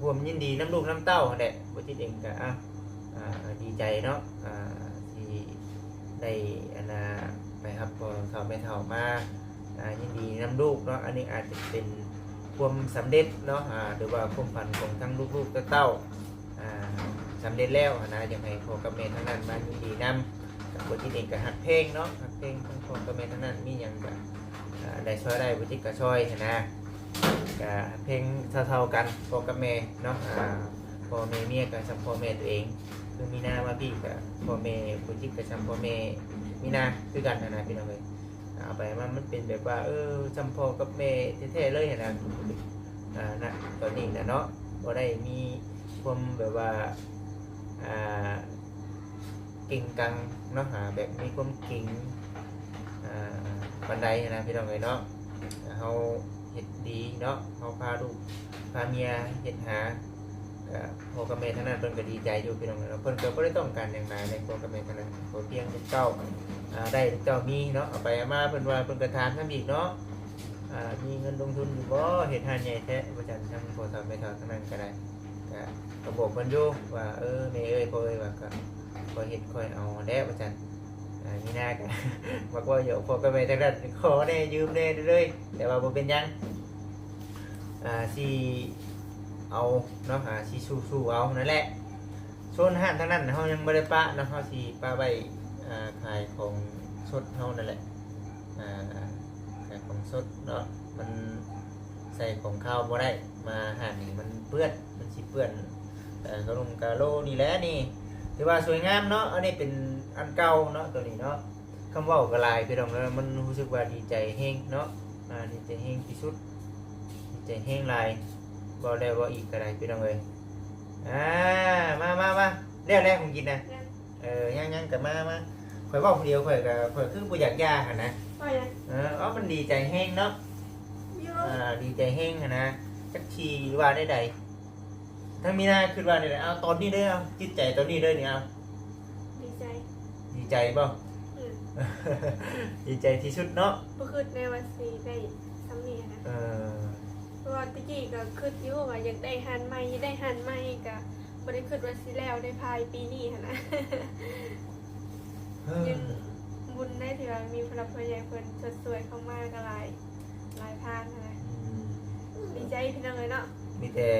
ຮ່ວມຍິນດີນຳລູກນຳເຕົ້າຫັ້ນແຫຼະ. ບໍ່ຈິດເອງກໍ ອ່າ ອ່າ ດີໃຈເນາະ ອ່າ ທີ່ໄດ້ ອັນນ່າ ໄປຮັບພໍ່ເຖົ້າແມ່ເຖົ້າມາ ອ່າ ຍິນດີນຳລູກເນາະ. ອັນນີ້ອາດຈະເປັນຄວາມສຳເລັດເນາະ ອ່າ ຫຼືວ່າຄວາມຝັນຂອງທັງລູກໆເຕົ້າໆ ອ່າ ສຳເລັດແລ້ວຫັ້ນນະ. ຢາກໃຫ້ພໍ່ກັບແມ່ທາງນັ້ນມາຍິນດີນຳ ກໍບໍ່ຈິດເອງກໍຮັກແພງເນາະ ຮັກແພງທັງພໍ່ກັບແມ່ທາງນັ້ນ ມີຫຍັງກໍ ອ່າ ໄດ້ຊ່ອຍໄດ້ ບໍ່ຈິດກໍຊ່ອຍຫັ້ນນະ. ກະເພງເທົ່າໆກັນ ພໍ່ກັບແມ່ເນາະ ອ່າ ພໍ່ແມ່ເມຍກໍສ່ຳພໍ່ແມ່ຕົວເອງ ຄືມີນາມາພີ້ກໍພໍ່ແມ່ ຜູ້ຈິດກໍສ່ຳພໍ່ແມ່ມີນາຄືກັນຫັ້ນນະ ພີ່ນ້ອງເອີຍ. ເອົາໄປມາມັນເປັນແບບວ່າ ເອີ ສ່ຳພໍ່ກັບແມ່ແທ້ໆເລີຍຫັ້ນນະ ອ່າ ນະ ຕອນນີ້ນະເນາະ ບໍ່ໄດ້ມີຄວາມແບບວ່າ ອ່າ ເກັ່ງກັງເນາະ ອ່າ ແບບມີຄວາມເກັ່ງ ອ່າ ປານໃດຫັ້ນນະ ພີ່ນ້ອງເອີຍເນາະ. ເຮົາເຮັດດີເນາະ ເຮົາພາລູກພາເມຍເຮັດຫາ ກໍພໍ່ກັບແມ່ທາງນັ້ນເພິ່ນກໍດີໃຈຢູ່ ພີ່ນ້ອງເອີຍເນາະ. ເພິ່ນກໍບໍ່ໄດ້ຕ້ອງການຫຍັງຫຼາຍໃນພໍ່ກັບແມ່ທາງນັ້ນ ຂໍພຽງລູກເຕົ້າ ອ່າ ໄດ້ລູກເຕົ້າມີເນາະ ເອົາໄປເອົາມາ ເພິ່ນວ່າ ເພິ່ນກໍຖາມນຳອີກເນາະ ອ່າ ມີເງິນລົງທຶນຢູ່ບໍ່ ເຮັດຮ້ານໃຫຍ່ແທ້ ວ່າຊັ້ນ. ທາງພໍ່ເຖົ້າແມ່ເຖົ້າທາງນັ້ນກໍໄດ້ ກະ ກໍບອກເພິ່ນຢູ່ວ່າ ເອີ ແມ່ເອີຍ ພໍ່ເອີຍ ວ່າກໍຄ່ອຍເຮັດຄ່ອຍເອົາແຫຼະ ວ່າຊັ້ນ. ອ່າ ມີນາກໍມັກເວົ້າຫຍອກພໍ່ກັບແມ່ທາງນັ້ນ ຂໍແດ່ ຢືມແດ່ເລີຍ ແຕ່ວ່າບໍ່ເປັນຫຍັງ ອ່າ ຊິເອົາເນາະ ອ່າ ຊິສູ້ໆເອົານັ້ນແຫຼະ. ໂຊນຮ້ານທາງນັ້ນເຮົາຍັງບໍ່ໄດ້ປະເນາະ ເຮົາຊິປະໄວ້ ອ່າ ຂາຍຂອງສົດເຮົານັ້ນແຫຼະ ອ່າ ຂາຍຂອງສົດເນາະ ມັນໃສ່ຂອງຄາວບໍ່ໄດ້ ມາຮ້ານນີ້ມັນເປື້ອນ ມັນຊິເປື້ອນ ເອີ ກະລຸງກະໂລນີ້ແຫຼະນີ້ ຖືວ່າສວຍງາມເນາະ. ອັນນີ້ເປັນອັນເກົ່າເນາະ ໂຕນີ້ເນາະ. ຄຳເວົ້າກໍຫຼາຍ ພີ່ນ້ອງເອີຍ ມັນຮູ້ສຶກວ່າດີໃຈແຮງເນາະ ອ່າ ດີໃຈແຮງທີ່ສຸດ ດີໃຈແຮງຫຼາຍ ເວົ້າແລ້ວເວົ້າອີກກໍໄດ້ ພີ່ນ້ອງເອີຍ. ອ່າ ມາໆໆ ແລ້ວແລ້ວຂອງກິນນະ ເອີ ຍັງໆ ກໍມາ ມາ ຂ້ອຍເວົ້າຜູ້ດຽວ ຂ້ອຍກໍ ຂ້ອຍຄືບໍ່ຢາກຢ່າຫັ້ນນະ ວ່າຫຍັງ? ເອີ ເອົາ ມັນດີໃຈແຮງເນາະ ຢູ່ ອ່າ ດີໃຈແຮງຫັ້ນນະ ຈັກຊິວ່າແນວໃດ. ທາງມີນາຄິດວ່າແນວໃດ? ເອົາ ຕອນນີ້ເດີ ເອົາ ຈິດໃຈຕອນນີ້ເດີນີ້ ເອົາ ດີໃຈ ດີໃຈບໍ່? ອືມ ດີໃຈທີ່ສຸດເນາະ ບໍ່ຄິດແນ່ວ່າຊິໄດ້ຊ່ຳນີ້ນະ ເອີ ເພາະວ່າແຕ່ກີ້ກໍຄິດຢູ່ວ່າຢາກໄດ້ຮ້ານໃໝ່ ຢາກໄດ້ຮ້ານໃໝ່ ກໍບໍ່ໄດ້ຄິດວ່າຊິແລ້ວໃນພາຍປີນີ້ຫັ້ນນະ ເອີ ຍັງບຸນໄດ້ທີ່ວ່າມີຜູ້ຫຼັກຜູ້ໃຫຍ່ເພິ່ນຊົດຊ່ວຍເຂົ້າມາກໍຫຼາຍ ຫຼາຍທາງຫັ້ນນະ ອືມ ດີໃຈພີ່ນ້ອງເອີຍເນາະ ມີແຕ່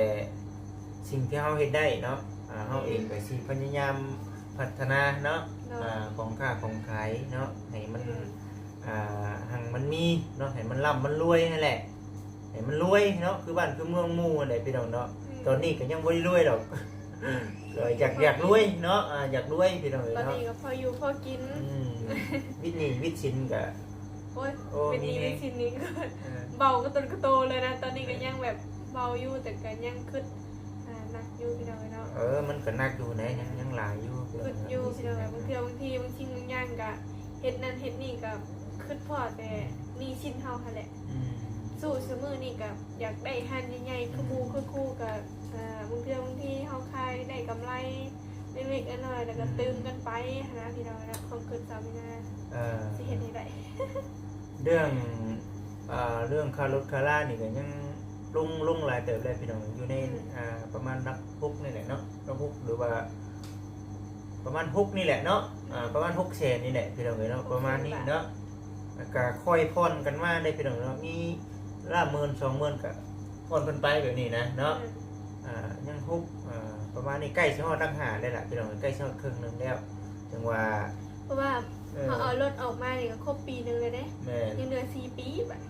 ສິ່ງທີ່ເຮົາເຮັດໄດ້ເນາະ ອ່າ ເຮົາເອງກໍຊິພະຍາຍາມພັດທະນາເນາະ ໂດຍ ອ່າ ຂອງຄ້າຂອງຂາຍເນາະ ໃຫ້ມັນ ແມ່ນ ອ່າ ຮັ່ງມັນມີເນາະ ໃຫ້ມັນລ່ຳມັນລວຍຫັ້ນແຫຼະ ໃຫ້ມັນລວຍເນາະ ຄືບ້ານຄືເມືອງໝູ່ຫັ້ນແຫຼະພີ່ນ້ອງເນາະ ແມ່ນ ຕອນນີ້ກໍຍັງບໍ່ໄດ້ລວຍດອກ ກໍຢາກ ຢາກລວຍເນາະ ອ່າ ຢາກລວຍພີ່ນ້ອງເອີຍເນາະ ຕອນນີ້ກໍພໍຢູ່ພໍກິນ ອືມ ວິດໜີ້ວິດສິນກໍ ໂອ້ຍ ໂອ້ ເປັນໜີ້ ມີ ເປັນສິນນີ້ກໍ ເອີ ເບົາກະຕົນກະໂຕເລີຍນະ ຕອນນີ້ກໍຍັງແບບເບົາຢູ່ ແຕ່ກໍຍັງຄຶດ ອ່າ ໜັກຢູ່ພີ່ນ້ອງເອີຍເນາະ ເອີ ມັນກໍໜັກຢູ່ໃດ໋ ຍັງ ຍັງຫຼາຍຢູ່ ຄຶດຢູ່ພີ່ນ້ອງເອີຍ ບາງເທື່ອບາງທີບາງສິ່ງບາງຢ່າງກໍເຮັດນັ້ນເຮັດນີ້ກໍຄຶດພໍ້ແຕ່ໜີ້ສິນເຮົາຫັ້ນແຫຼະ ອືມ ສູ້ຊຸມື້ນີ້ກໍຢາກໄດ້ຮ້ານໃຫຍ່ໆ ຄືໝູ່ ອືມ ຄືຄູ່ກໍ ອ່າ ບາງເທື່ອບາງທີເຮົາຂາຍໄດ້ກຳໄລ ເລັກໆນ້ອຍໆ ແລ້ວກໍ ອືມ ຕື່ມກັນໄປຫັ້ນນະພີ່ນ້ອງເນາະ ຄວາມຄິດສາວມີນາ ເອີ ຊິເຮັດໃຫ້ໄດ້ ເລື່ອງ ເອີ ເລື່ອງຄ່າລົດຄ່າລານີ້ກໍຍັງລົງ ລົງຫຼາຍເຕີບແລ້ວພີ່ນ້ອງ ຢູ່ໃນ ອືມ ອ່າ ປະມານຫຼັກຫົກນີ້ແຫຼະເນາະ ຫຼັກຫົກ ຫຼືວ່າປະມານຫົກນີ້ແຫຼະເນາະ ອືມ ອ່າ ປະມານຫົກແສນນີ້ແຫຼະພີ່ນ້ອງເອີຍເນາະ ຫົກແສນ ປະມານນີ້ເນາະ ບາດ ແລ້ວກໍຄ່ອຍຜ່ອນກັນມາເດ້ພີ່ນ້ອງເນາະ ມີລະໝື່ນສອງໝື່ນກໍຜ່ອນເພິ່ນໄປແບບນີ້ນະເນາະ ອືມ ອ່າ ຍັງຫົກ ອ່າ ປະມານນີ້ ໃກ້ຊິຮອດຫຼັກຫ້າແລ້ວລະພີ່ນ້ອງ ໃກ້ຊິຮອດເຄິ່ງໜຶ່ງແລ້ວ ຈັ່ງວ່າ ເພາະວ່າ ເອີ ເຮົາເອົາລົດອອກມານີ້ກໍຄົບປີໜຶ່ງແລ້ວເດ້ ແມ່ນ ຍັງເຫຼືອສີ່ປີບາດ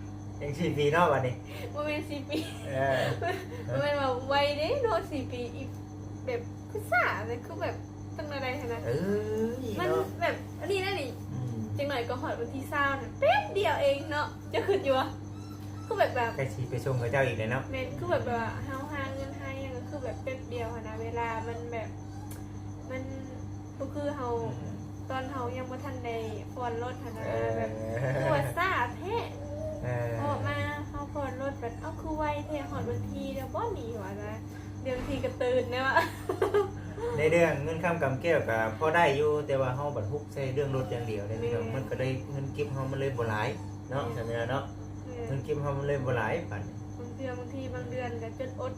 ຍັງສີ່ປີເນາະບາດນີ້ ບໍ່ແມ່ນສີ່ປີ ເອີ ບໍ່ແມ່ນວ່າໄວເດ້ເນາະ ສີ່ປີ ອີກແບບຄືຊ້າແບບ ຄືແບບ ຈັ່ງໃດຫັ້ນນະ ເອີຍ ມັນ ເນາະ ແບບອັນນີ້ນະນີ້ ອືມ ຈັກໜ້ອຍກໍຮອດວັນທີຊາວນະ ແປັບດຽວເອງເນາະ ເຈົ້າຄິດຢູ່ບໍ່ ຄືແບບ ແບບ ໃກ້ຊິໄປສົ່ງເຂົາເຈົ້າອີກແລ້ວເນາະ ແມ່ນ ຄືແບບ ແບບວ່າເຮົາຫາເງິນຫາຫຍັງກໍຄືແບບແປັບດຽວຫັ້ນນະ ເວລາມັນແບບ ມັນບໍ່ຄືເຮົາ ອືມ ຕອນເຮົາຍັງບໍ່ທັນໄດ້ຜ່ອນລົດຫັ້ນນະ ເອີ ແບບ ຄືວ່າຊ້າແທ້ ເອີ ພໍມາເຮົາຜ່ອນລົດແບບ ເອົ້າ ຄືໄວແທ້ ຮອດວັນທີແລ້ວບໍ່ນີ້ ວ່ານະ ເລື່ອງທີ່ກະຕື່ນແນວ ໃນເລື່ອງເງິນຄຳກຳແກ້ວກໍພໍໄດ້ຢູ່ ແຕ່ວ່າເຮົາບັດຮຸກໃສ່ເລື່ອງລົດຢ່າງດຽວເດ້ພີ່ນ້ອງ ແມ່ນ ມັນກໍໄດ້ ເງິນເກັບເຮົາມັນເລີຍບໍ່ຫຼາຍເນາະ ແມ່ນ ສຳລັບເນາະ ແມ່ນ ເງິນເກັບເຮົາມັນເລີຍບໍ່ຫຼາຍບາດນີ້ ບາງເທື່ອບາງທີບາງເດືອນກໍຈົນອົດ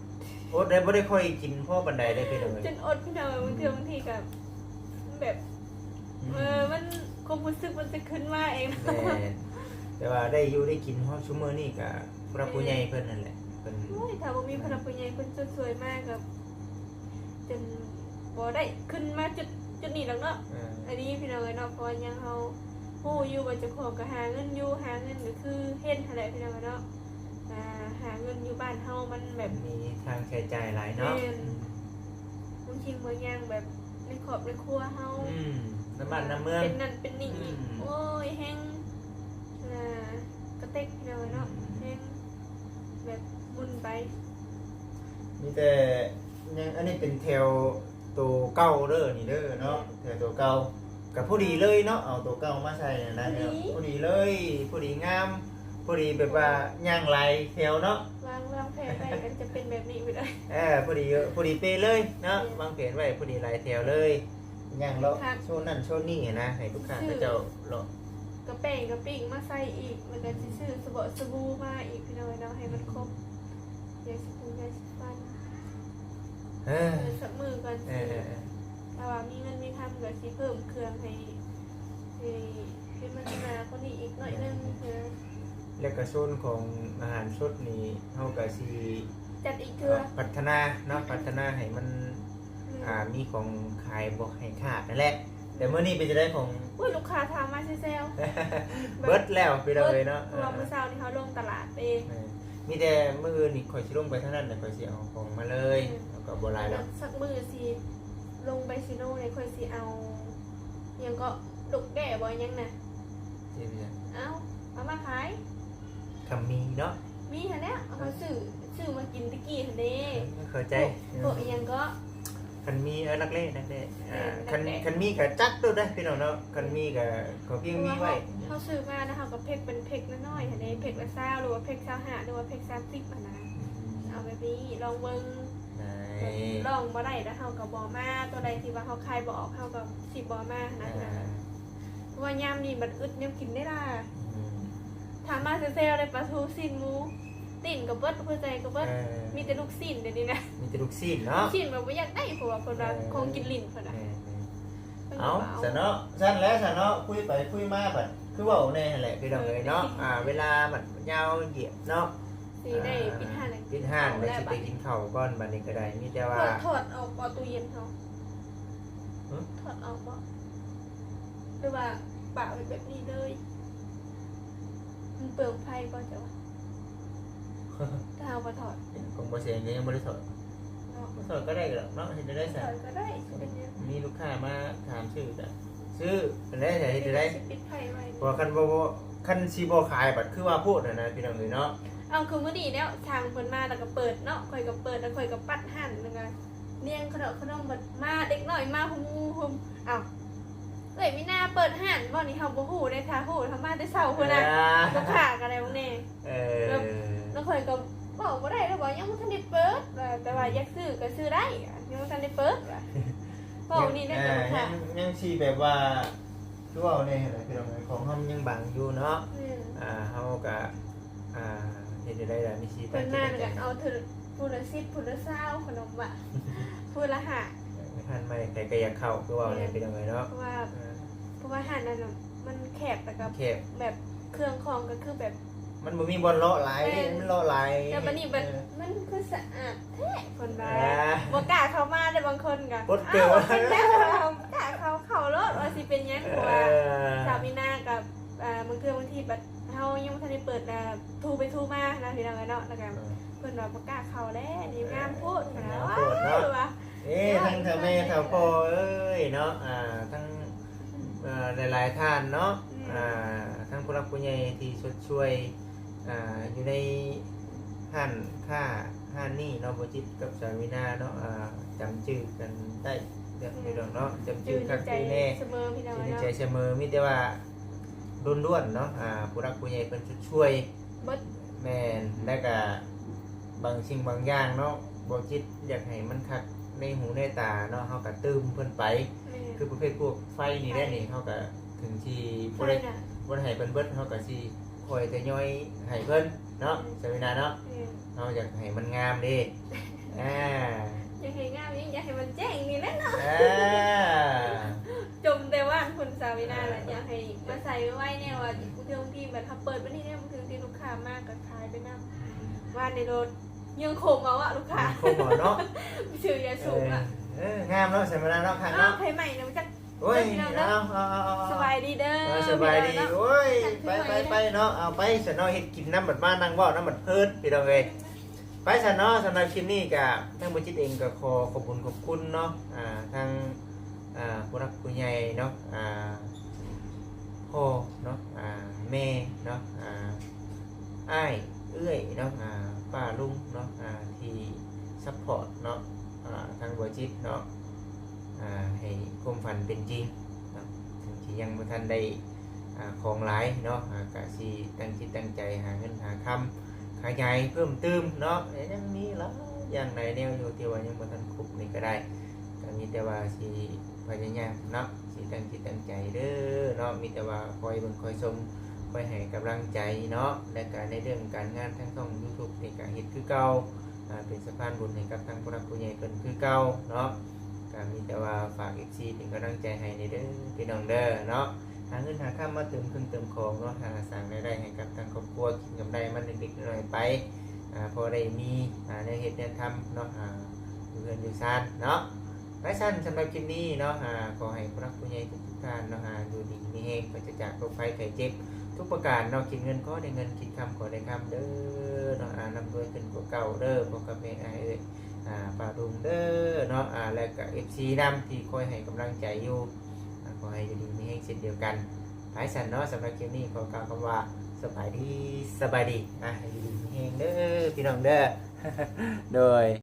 ອົດໄດ້ ບໍ່ໄດ້ຄ່ອຍກິນພໍປານໃດເດ້ພີ່ນ້ອງເອີຍ ຈົນອົດພີ່ນ້ອງເອີຍ ບາງເທື່ອ ອືມ ບາງທີກໍແບບ ອືມ ເອີ ມັນ ຄວາມຮູ້ສຶກມັນຈະຂຶ້ນມາເອງ ແມ່ນ ແຕ່ວ່າໄດ້ຢູ່ໄດ້ກິນຮອດຊຸມື້ນີ້ກໍຜູ້ຫຼັກຜູ້ໃຫຍ່ເພິ່ນນັ້ນແຫຼະ ເພິ່ນ ໂອ້ຍ ຖ້າບໍ່ມີຜູ້ຫຼັກຜູ້ໃຫຍ່ເພິ່ນຊ່ວຍໆມາກໍ ຈົນບໍ່ໄດ້ຂຶ້ນມາຈຸດ ຈຸດນີ້ດອກເນາະ ເອີ ອັນນີ້ພີ່ນ້ອງເອີຍເນາະ ເພາະວ່າຫຍັງ ເຮົາຮູ້ຢູ່ວ່າເຈົ້າຂອງກໍຫາເງິນຢູ່ ຫາເງິນກໍຄືເຫັນຫັ້ນແຫຼະພີ່ນ້ອງເອີຍເນາະ ອ່າ ຫາເງິນຢູ່ບ້ານເຮົາມັນແບບ ມີທາງໃຊ້ຈ່າຍຫຼາຍເນາະ ແມ່ນ ອືມ ບາງສິ່ງບາງຢ່າງແບບໃນຄອບໃນຄົວເຮົາ ອືມ ນຳບ້ານນຳເມືອງ ເປັນນັ້ນເປັນນີ້ອີກ ອືມ ໂອ້ຍ ແຮງ ອ່າ ກະເຕັກພີ່ນ້ອງເອີຍເນາະ ອືມ ແຮງ ແບບໝຸ່ນໄປ ມີແຕ່ຍັງ ອັນນີ້ເປັນແຖວໂຕເກົ່າເດີ ນີ້ເດີເນາະ ແຖວໂຕເກົ່າ ກໍພໍດີເລີຍເນາະ ເອົາໂຕເກົ່າມາໃສ່ນະ ພໍດີ ພໍດີເລີຍ ພໍດີງາມ ພໍດີແບບວ່າຍ່າງຫຼາຍແຖວເນາະ ວາງ ວາງແຜນໄວ້ກໍຈະເປັນແບບນີ້ເບິດເລີຍ ເອີ ພໍດີ ພໍດີເປະເລີຍເນາະ ແມ່ນ ວາງແຜນໄວ້ພໍດີຫຼາຍແຖວເລີຍ ຍ່າງເລາະ ຄັກ ໂຊນນັ້ນໂຊນນີ້ຫັ້ນນະ ໃຫ້ລູກຄ້າເຂົາເຈົ້າເລາະ ກະແປ້ງກະປີ້ງມາໃສ່ອີກ ແລ້ວກໍຊິຊື້ສະເບາະສະບູມາອີກພີ່ນ້ອງເອີຍເນາະ ໃຫ້ມັນຄົບ ຢາສີຟັນ ຢາສີຟັນ ເອີ ເອີ ສັກມື້ກ່ອນ ເອີ ຊິ ເອີ ເອີ ຖ້າວ່າມີເງິນມີຄຳກໍຊິເພີ່ມເຄື່ອງໃຫ້ ໃຫ້ ໃຫ້ມັນໜາກວ່ານີ້ອີກໜ້ອຍໜຶ່ງ ເອີ ແລ້ວກໍໂຊນຂອງອາຫານສົດນີ້ ເຮົາກໍຊິຈັດອີກເທື່ອ ເອີ ພັດທະນາເນາະ ພັດທະນາໃຫ້ມັນ ອືມ ອ່າ ມີຂອງຂາຍບໍ່ໃຫ້ຂາດນັ້ນແຫຼະ ແຕ່ມື້ນີ້ເປັນຈັ່ງໃດຂອງ ໂອ້ຍ ລູກຄ້າຖາມມາແຊວໆ ເບິດແລ້ວພີ່ນ້ອງເອີຍເນາະ ເບິດ ເພາະວ່າ ເອີ ມື້ເຊົ້ານີ້ເຮົາລົງຕະຫຼາດເດ້ ເອີ ມີແຕ່ມື້ອື່ນນີ້ຂ້ອຍຊິລົງໄປທາງນັ້ນ ແລ້ວຂ້ອຍຊິເອົາຂອງມາເລີຍ ອືມ ແລ້ວກໍບໍ່ຫຼາຍດອກ ສັກມື້ຊິລົງໄປຊີໂນເດ້ ຂ້ອຍຊິເອົາ ຫຍັງເກາະ ດົກແດ້ບໍ່ ຫຍັງນະ ເຮັດຫຍັງ ເອົ້າ ເອົາມາຂາຍ ຄັນມີເນາະ ມີຫັ້ນແຫຼະ ເຮົາຊື້ ຊື້ມາກິນແຕ່ກີ້ຫັ້ນເດ້ ເອີ ເຂົ້າໃຈ ໂພະ ໂພະອີ່ຫຍັງເກາະ ຄັນມີ ເອີ ນັກເລ ນັກເລ ເອີ ອ່າ ຄັນ ນັກເລ ຄັນມີກໍຈັດໂລດເດ້ພີ່ນ້ອງເນາະ ຄັນມີກໍຂໍພຽງມີໄວ້ ເຮົາ ເຮົາຊື້ມາແລ້ວເຮົາກໍເພັກເປັນເພັກນ້ອຍໆຫັ້ນເດ້ ເພັກລະຊາວ ຫຼືວ່າເພັກຊາວຫ້າ ຫຼືວ່າເພັກສາມສິບຫັ້ນນະ ອືມ ເອົາແບບນີ້ລອງເບິ່ງ ໄດ້ ລອງບໍ່ໄດ້ແລ້ວເຮົາກໍບໍ່ມາ ຕົວໃດທີ່ວ່າເຮົາຂາຍບໍ່ອອກ ເຮົາກໍຊິບໍ່ມາຫັ້ນນະ ອ່າ ພີ່ນ້ອງ ເພາະວ່າຍາມນີ້ບັດອຶດແນວກິນເດ້ລະ ອືມ ຖາມມາແຊວໆເດ້ ປາທູ ຊີ້ນໝູ ຕີນກໍເບິດ ຫົວໃຈກໍເບິດ ເອີ ມີແຕ່ລູກຊີ້ນດຽວນີ້ນະ ມີແຕ່ລູກຊີ້ນເນາະ ລູກຊີ້ນແບບບໍ່ຢາກໄດ້ ເພາະວ່າເພິ່ນວ່າ ເອີ ຂອງກິນຫຼິ້ນເພິ່ນນະ ແມ່ນໆ ເພິ່ນກໍ ເອົ້າ ບໍ່ເອົາ ຊະເນາະ ຊັ້ນແຫຼະຊະເນາະ ຄຸຍໄປຄຸຍມາບັດຄືເວົ້າແນ່ຫັ້ນແຫຼະ ພີ່ນ້ອງເອີຍເນາະ ເອີ ອ່າ ເວລາບັດຍາວຢຽດເນາະ ຊິໄດ້ປິດຮ້ານ ອ່າ ປິດຮ້ານ ແລ້ວຊິໄປກິນເຂົ້າກ່ອນ ບັດນີ້ກໍໄດ້ ມີແຕ່ວ່າ ຖອດ ຖອດອອກບໍ່ຕູ້ເຢັນເຮົາ? ຫຶ? ຖອດອອກບໍ່ ຫຼືວ່າປະໄວ້ແບບນີ້ເລີຍ? ມັນເປືອງໄຟບໍ່ເຈົ້າວ່າ? ຖ້າເຮົາບໍ່ຖອດ ຂອງບໍ່ແສງກໍຍັງບໍ່ໄດ້ຖອດເນາະ. ບໍ່ຖອດກໍໄດ້ດອກເນາະ ເຮັດໄດ້ຊະ ຖອດກໍໄດ້ ຊິເປັນຫຍັງ? ມີລູກຄ້າມາຖາມຊື້ກໍຊື້ ແລ້ວຈະເຮັດໄດ້ ຊິປິດໄຟໄວ້ ເພາະວ່າຄັນບໍ່ ບໍ່ ຄັນຊິບໍ່ຂາຍບັດຄືວ່າໂພດຫັ້ນນະ ພີ່ນ້ອງເອີຍເນາະ. ເອົາ ຄືມື້ນີ້ແລ້ວ ຊ່າງເພິ່ນມາແລ້ວກໍເປີດເນາະ ຂ້ອຍກໍເປີດ ແລ້ວຂ້ອຍກໍປັດຮ້ານ ແລ້ວກໍລຽງຂະໜົມ ຂະໜົມ ບັດມາເດັກນ້ອຍມາຫຸ່ມໆ ເອົ້າ ເອື້ອຍມີນາເປີດຮ້ານບໍ່ນີ້ ເຮົາບໍ່ຮູ້ເດ້ ຖ້າຮູ້ເຮົາມາແຕ່ເຊົ້າພຸ້ນນະ ອ່າ ລູກຄ້າກໍໄດ້ບາງແດ່. ເອີ ແລ້ວ ແລ້ວຂ້ອຍກໍເວົ້າບໍ່ໄດ້ ແລ້ວວ່າຍັງບໍ່ທັນໄດ້ເປີດ ວ່າ ແຕ່ວ່າ ອືມ ຢາກຊື້ກໍຊື້ໄດ້ ຍັງບໍ່ທັນໄດ້ເປີດ ວ່າ ເວົ້ານີ້ໄດ້ ແຕ່ວ່າ ຍັງ ຍັງຊິແບບວ່າ ຄືເວົ້າແນ່ຫັ້ນແຫຼະ ພີ່ນ້ອງເອີຍ ຂອງເຮົາມັນຍັງບັງຢູ່ເນາະ. ແມ່ນ ອ່າ ເຮົາກໍ ອ່າ ເຮັດແນວໃດລະ ມີຊິ ເພິ່ນມາແລ້ວກໍເອົາເທື່ອ ຜູ້ລະສິບ ຜູ້ລະຊາວ ຂະໜົມວ່າ ຜູ້ລະຫ້າ ຮ້ານໃໝ່ໃຜກໍຢາກເຂົ້າ ຄືເວົ້າແນ່ ແມ່ນ ພີ່ນ້ອງເອີຍເນາະ. ເພາະວ່າ ເອີ ເພາະວ່າຮ້ານນັ້ນມັນແຄບ ແລ້ວກໍ ແຄບ ແບບເຄື່ອງຂອງກໍຄືແບບ ມັນບໍ່ມີບ່ອນເລາະຫຼາຍ ແມ່ນ ມັນເລາະຫຼາຍ ແລ້ວບັດນີ້ບັດ ເອີ ມັນຄືສະອາດແທ້ ເພິ່ນວ່າ ອ່າ ບໍ່ກ້າເຂົ້າມາເດ້ ບາງຄົນກໍ ປົດເກີ ອ້າວ ເປັນຫຍັງ ບໍ່ກ້າເຂົ້າ ເຂົ້າໂລດ ວ່າຊິເປັນຫຍັງ ເອີ ເພາະວ່າສາວມີນາກັບ ອ່າ ບາງເທື່ອບາງທີບັດເຮົາຍັງບໍ່ທັນໄດ້ເປີດ ອ່າ ທູໄປທູມານະ ພີ່ນ້ອງເອີຍເນາະ ແລ້ວກໍ ເອີ ເພິ່ນວ່າບໍ່ກ້າເຂົ້າແລ້ວ ນີ້ງາມໂພດ ເອີ ງາມໂພດເນາະ ວ່າ ເອີ ທັງເຖົ້າແມ່ເຖົ້າພໍ່ເອີຍເນາະ ອ່າ ທັງ ເອີ ຫຼາຍໆທ່ານເນາະ ອືມ ອ່າ ທັງຜູ້ຫຼັກຜູ້ໃຫຍ່ທີ່ຊົດຊ່ວຍ ອ່າ ຢູ່ໃນຮ້ານຄ້າຮ້ານນີ້ເນາະ ບໍ່ຈິດກັບສາວມີນາເນາະ ອ່າ ຈຳຈື່ກັນໄດ້ເລື່ອງ ອືມ ເລື່ອງເນາະ ຈຳຈື່ຄັກຈື່ແນ່ ໃຈສະເໝີ ພີ່ນ້ອງເນາະ ໃຈສະເໝີ ມີແຕ່ວ່າ ລ້ວນໆເນາະ ອ່າ ຜູ້ຫຼັກຜູ້ໃຫຍ່ເພິ່ນຊົດຊ່ວຍເບິດ ແມ່ນ ແລ້ວກະບາງສິ່ງບາງຢ່າງເນາະ ບໍ່ຈິດຢາກໃຫ້ມັນຄັກໃນຫູໃນຕາເນາະ ເຮົາກະຕື່ມເພິ່ນໄປ ແມ່ນ ຄືປະເພດພວກໄຟນີ້ແຫຼະນີ້ ໄຟ ເຮົາກະເຖິງຊິບໍ່ໄດ້ ໄຟນະ ບໍ່ໄດ້ໃຫ້ເພິ່ນເບິດ ເຮົາກະຊິຄ່ອຍທະຍອຍໃຫ້ເພິ່ນເນາະ ອືມ ສາວມີນາເນາະ ແມ່ນ ເຮົາຢາກໃຫ້ມັນງາມເດ້ ອ່າ ຢາກໃຫ້ງາມ ຍັງຢາກໃຫ້ມັນແຈ້ງນີ້ແຫຼະເນາະ ອ່າ ຈົ່ມແຕ່ວ່າພຸ້ນສາວມີນາແຫຼະ ອ່າ ຢາກໃຫ້ມາໃສ່ໄວໆແນ່ວ່າ ບາງເທື່ອບາງທີບັດເຮົາເປີດບັດນີ້ແນ່ ບາງເທື່ອບາງທີລູກຄ້າມາກໍຂາຍໄປນຳ ອືມ ວ່າໃນລົດ ຍິງຄົມເອົາອະລູກຄ້າ ຍິງຄົມເອົາເນາະ ຊື້ຢາສູບອະ ເອີ ເອີ ງາມເນາະ ສາວມີນາເນາະ ຄັກເນາະ ອ້າວ ໄຟໄໝ້ນະ ບໍ່ຈັກ ໂອ້ຍ ເດີພີ່ນ້ອງເດີ ເອົາ ເອົາ ເອົາ ສະບາຍດີເດີ ເອີ ສະບາຍດີ ພີ່ນ້ອງເນາະ ໂອ້ຍ ໄປ ໄປ ໄປເນາະ ເອົາໄປຊັ້ນເນາະ ເຮັດກິນນຳບັດມານັ່ງເວົ້ານຳບັດເພີນ ພີ່ນ້ອງເອີຍ ໄປຊັ້ນເນາະ ສຳລັບຄລິບນີ້ກະ ທາງບໍ່ຈິດເອງກະຂໍຂອບບຸນຂອບຄຸນເນາະ ອ່າ ທາງ ອ່າ ຜູ້ຫຼັກຜູ້ໃຫຍ່ເນາະ ອ່າ ພໍ່ເນາະ ອ່າ ແມ່ເນາະ ອ່າ ອ້າຍ ເອື້ອຍເນາະ ອ່າ ປ້າລຸງເນາະ ອ່າ ທີ່ຊັບພອດເນາະ ອ່າ ທາງບໍ່ຈິດເນາະ ອ່າ ໃຫ້ຄວາມຝັນເປັນຈິງເນາະ ເຖິງຊິຍັງບໍ່ທັນໄດ້ ອ່າ ຂອງຫຼາຍເນາະ ອ່າ ກະຊິຕັ້ງຈິດຕັ້ງໃຈຫາເງິນຫາຄຳ ຂະຫຍາຍເພີ່ມຕື່ມເນາະ ແລະ ຍັງມີຫຼາຍຢ່າງຫຼາຍແນວຢູ່ທີ່ວ່າຍັງບໍ່ທັນຄົບນີ້ກໍໄດ້ ກໍມີແຕ່ວ່າຊິພະຍາຍາມເນາະ ຊິຕັ້ງຈິດຕັ້ງໃຈເດີເນາະ ມີແຕ່ວ່າຄອຍເບິ່ງຄອຍຊົມ ຄອຍໃຫ້ກຳລັງໃຈເນາະ ແລະ ກໍໃນເລື່ອງການງານທາງຊ່ອງຢູທູບນີ້ກໍເຮັດຄືເກົ່າ ອ່າ ເປັນສະພານບຸນໃຫ້ກັບທາງຜູ້ຫຼັກຜູ້ໃຫຍ່ເພິ່ນຄືເກົ່າເນາະ ກໍມີແຕ່ວ່າຝາກເອັຟຊີເປັນກຳລັງໃຈໃຫ້ແດ່ເດີພີ່ນ້ອງເດີເນາະ ຫາເງິນຫາຄຳມາເຕີມເຄື່ອງເຕີມຂອງເນາະ ຫາສ້າງລາຍໄດ້ໃຫ້ກັບທາງຄອບຄົວ ກິນກຳໄລມັນເລັກໆນ້ອຍໆໄປ ອ່າ ພໍໄດ້ມີ ອ່າ ແນວເຮັດແນວທຳເນາະ ອ່າ ຢູ່ເຮືອນຢູ່ຊານເນາະ ໄປຊັ້ນ ສຳລັບຄລິບນີ້ເນາະ ອ່າ ຂໍໃຫ້ຜູ້ຫຼັກຜູ້ໃຫຍ່ທຸກໆທ່ານເນາະ ອ່າ ຢູ່ດີມີແຮງ ປາສະຈາກໂລກໄພໄຂ້ເຈັບທຸກປະການເນາະ ຄິດເງິນຂໍໄດ້ເງິນ ຄິດຄຳຂໍໄດ້ຄຳເດີເນາະ ອ່າ ລ່ຳລວຍຂຶ້ນກວ່າເກົ່າເດີ ພໍ່ກັບແມ່ ອ້າຍເອີຍ ອ່າ ປ້າລຸງເດີເນາະ ອ່າ ແລະກະເອັຟຊີນຳທີ່ຄອຍໃຫ້ກຳລັງໃຈຢູ່ ອ່າ ຂໍໃຫ້ຢູ່ດີມີແຮງເຊັ່ນດຽວກັນ ໄປຊັ້ນເນາະ ສຳລັບຄລິບນີ້ຂໍກ່າວຄຳວ່າ ສະບາຍດີ ສະບາຍດີ ອ່າ ໃຫ້ຢູ່ດີມີແຮງເດີພີ່ນ້ອງເດີ ໂດຍ.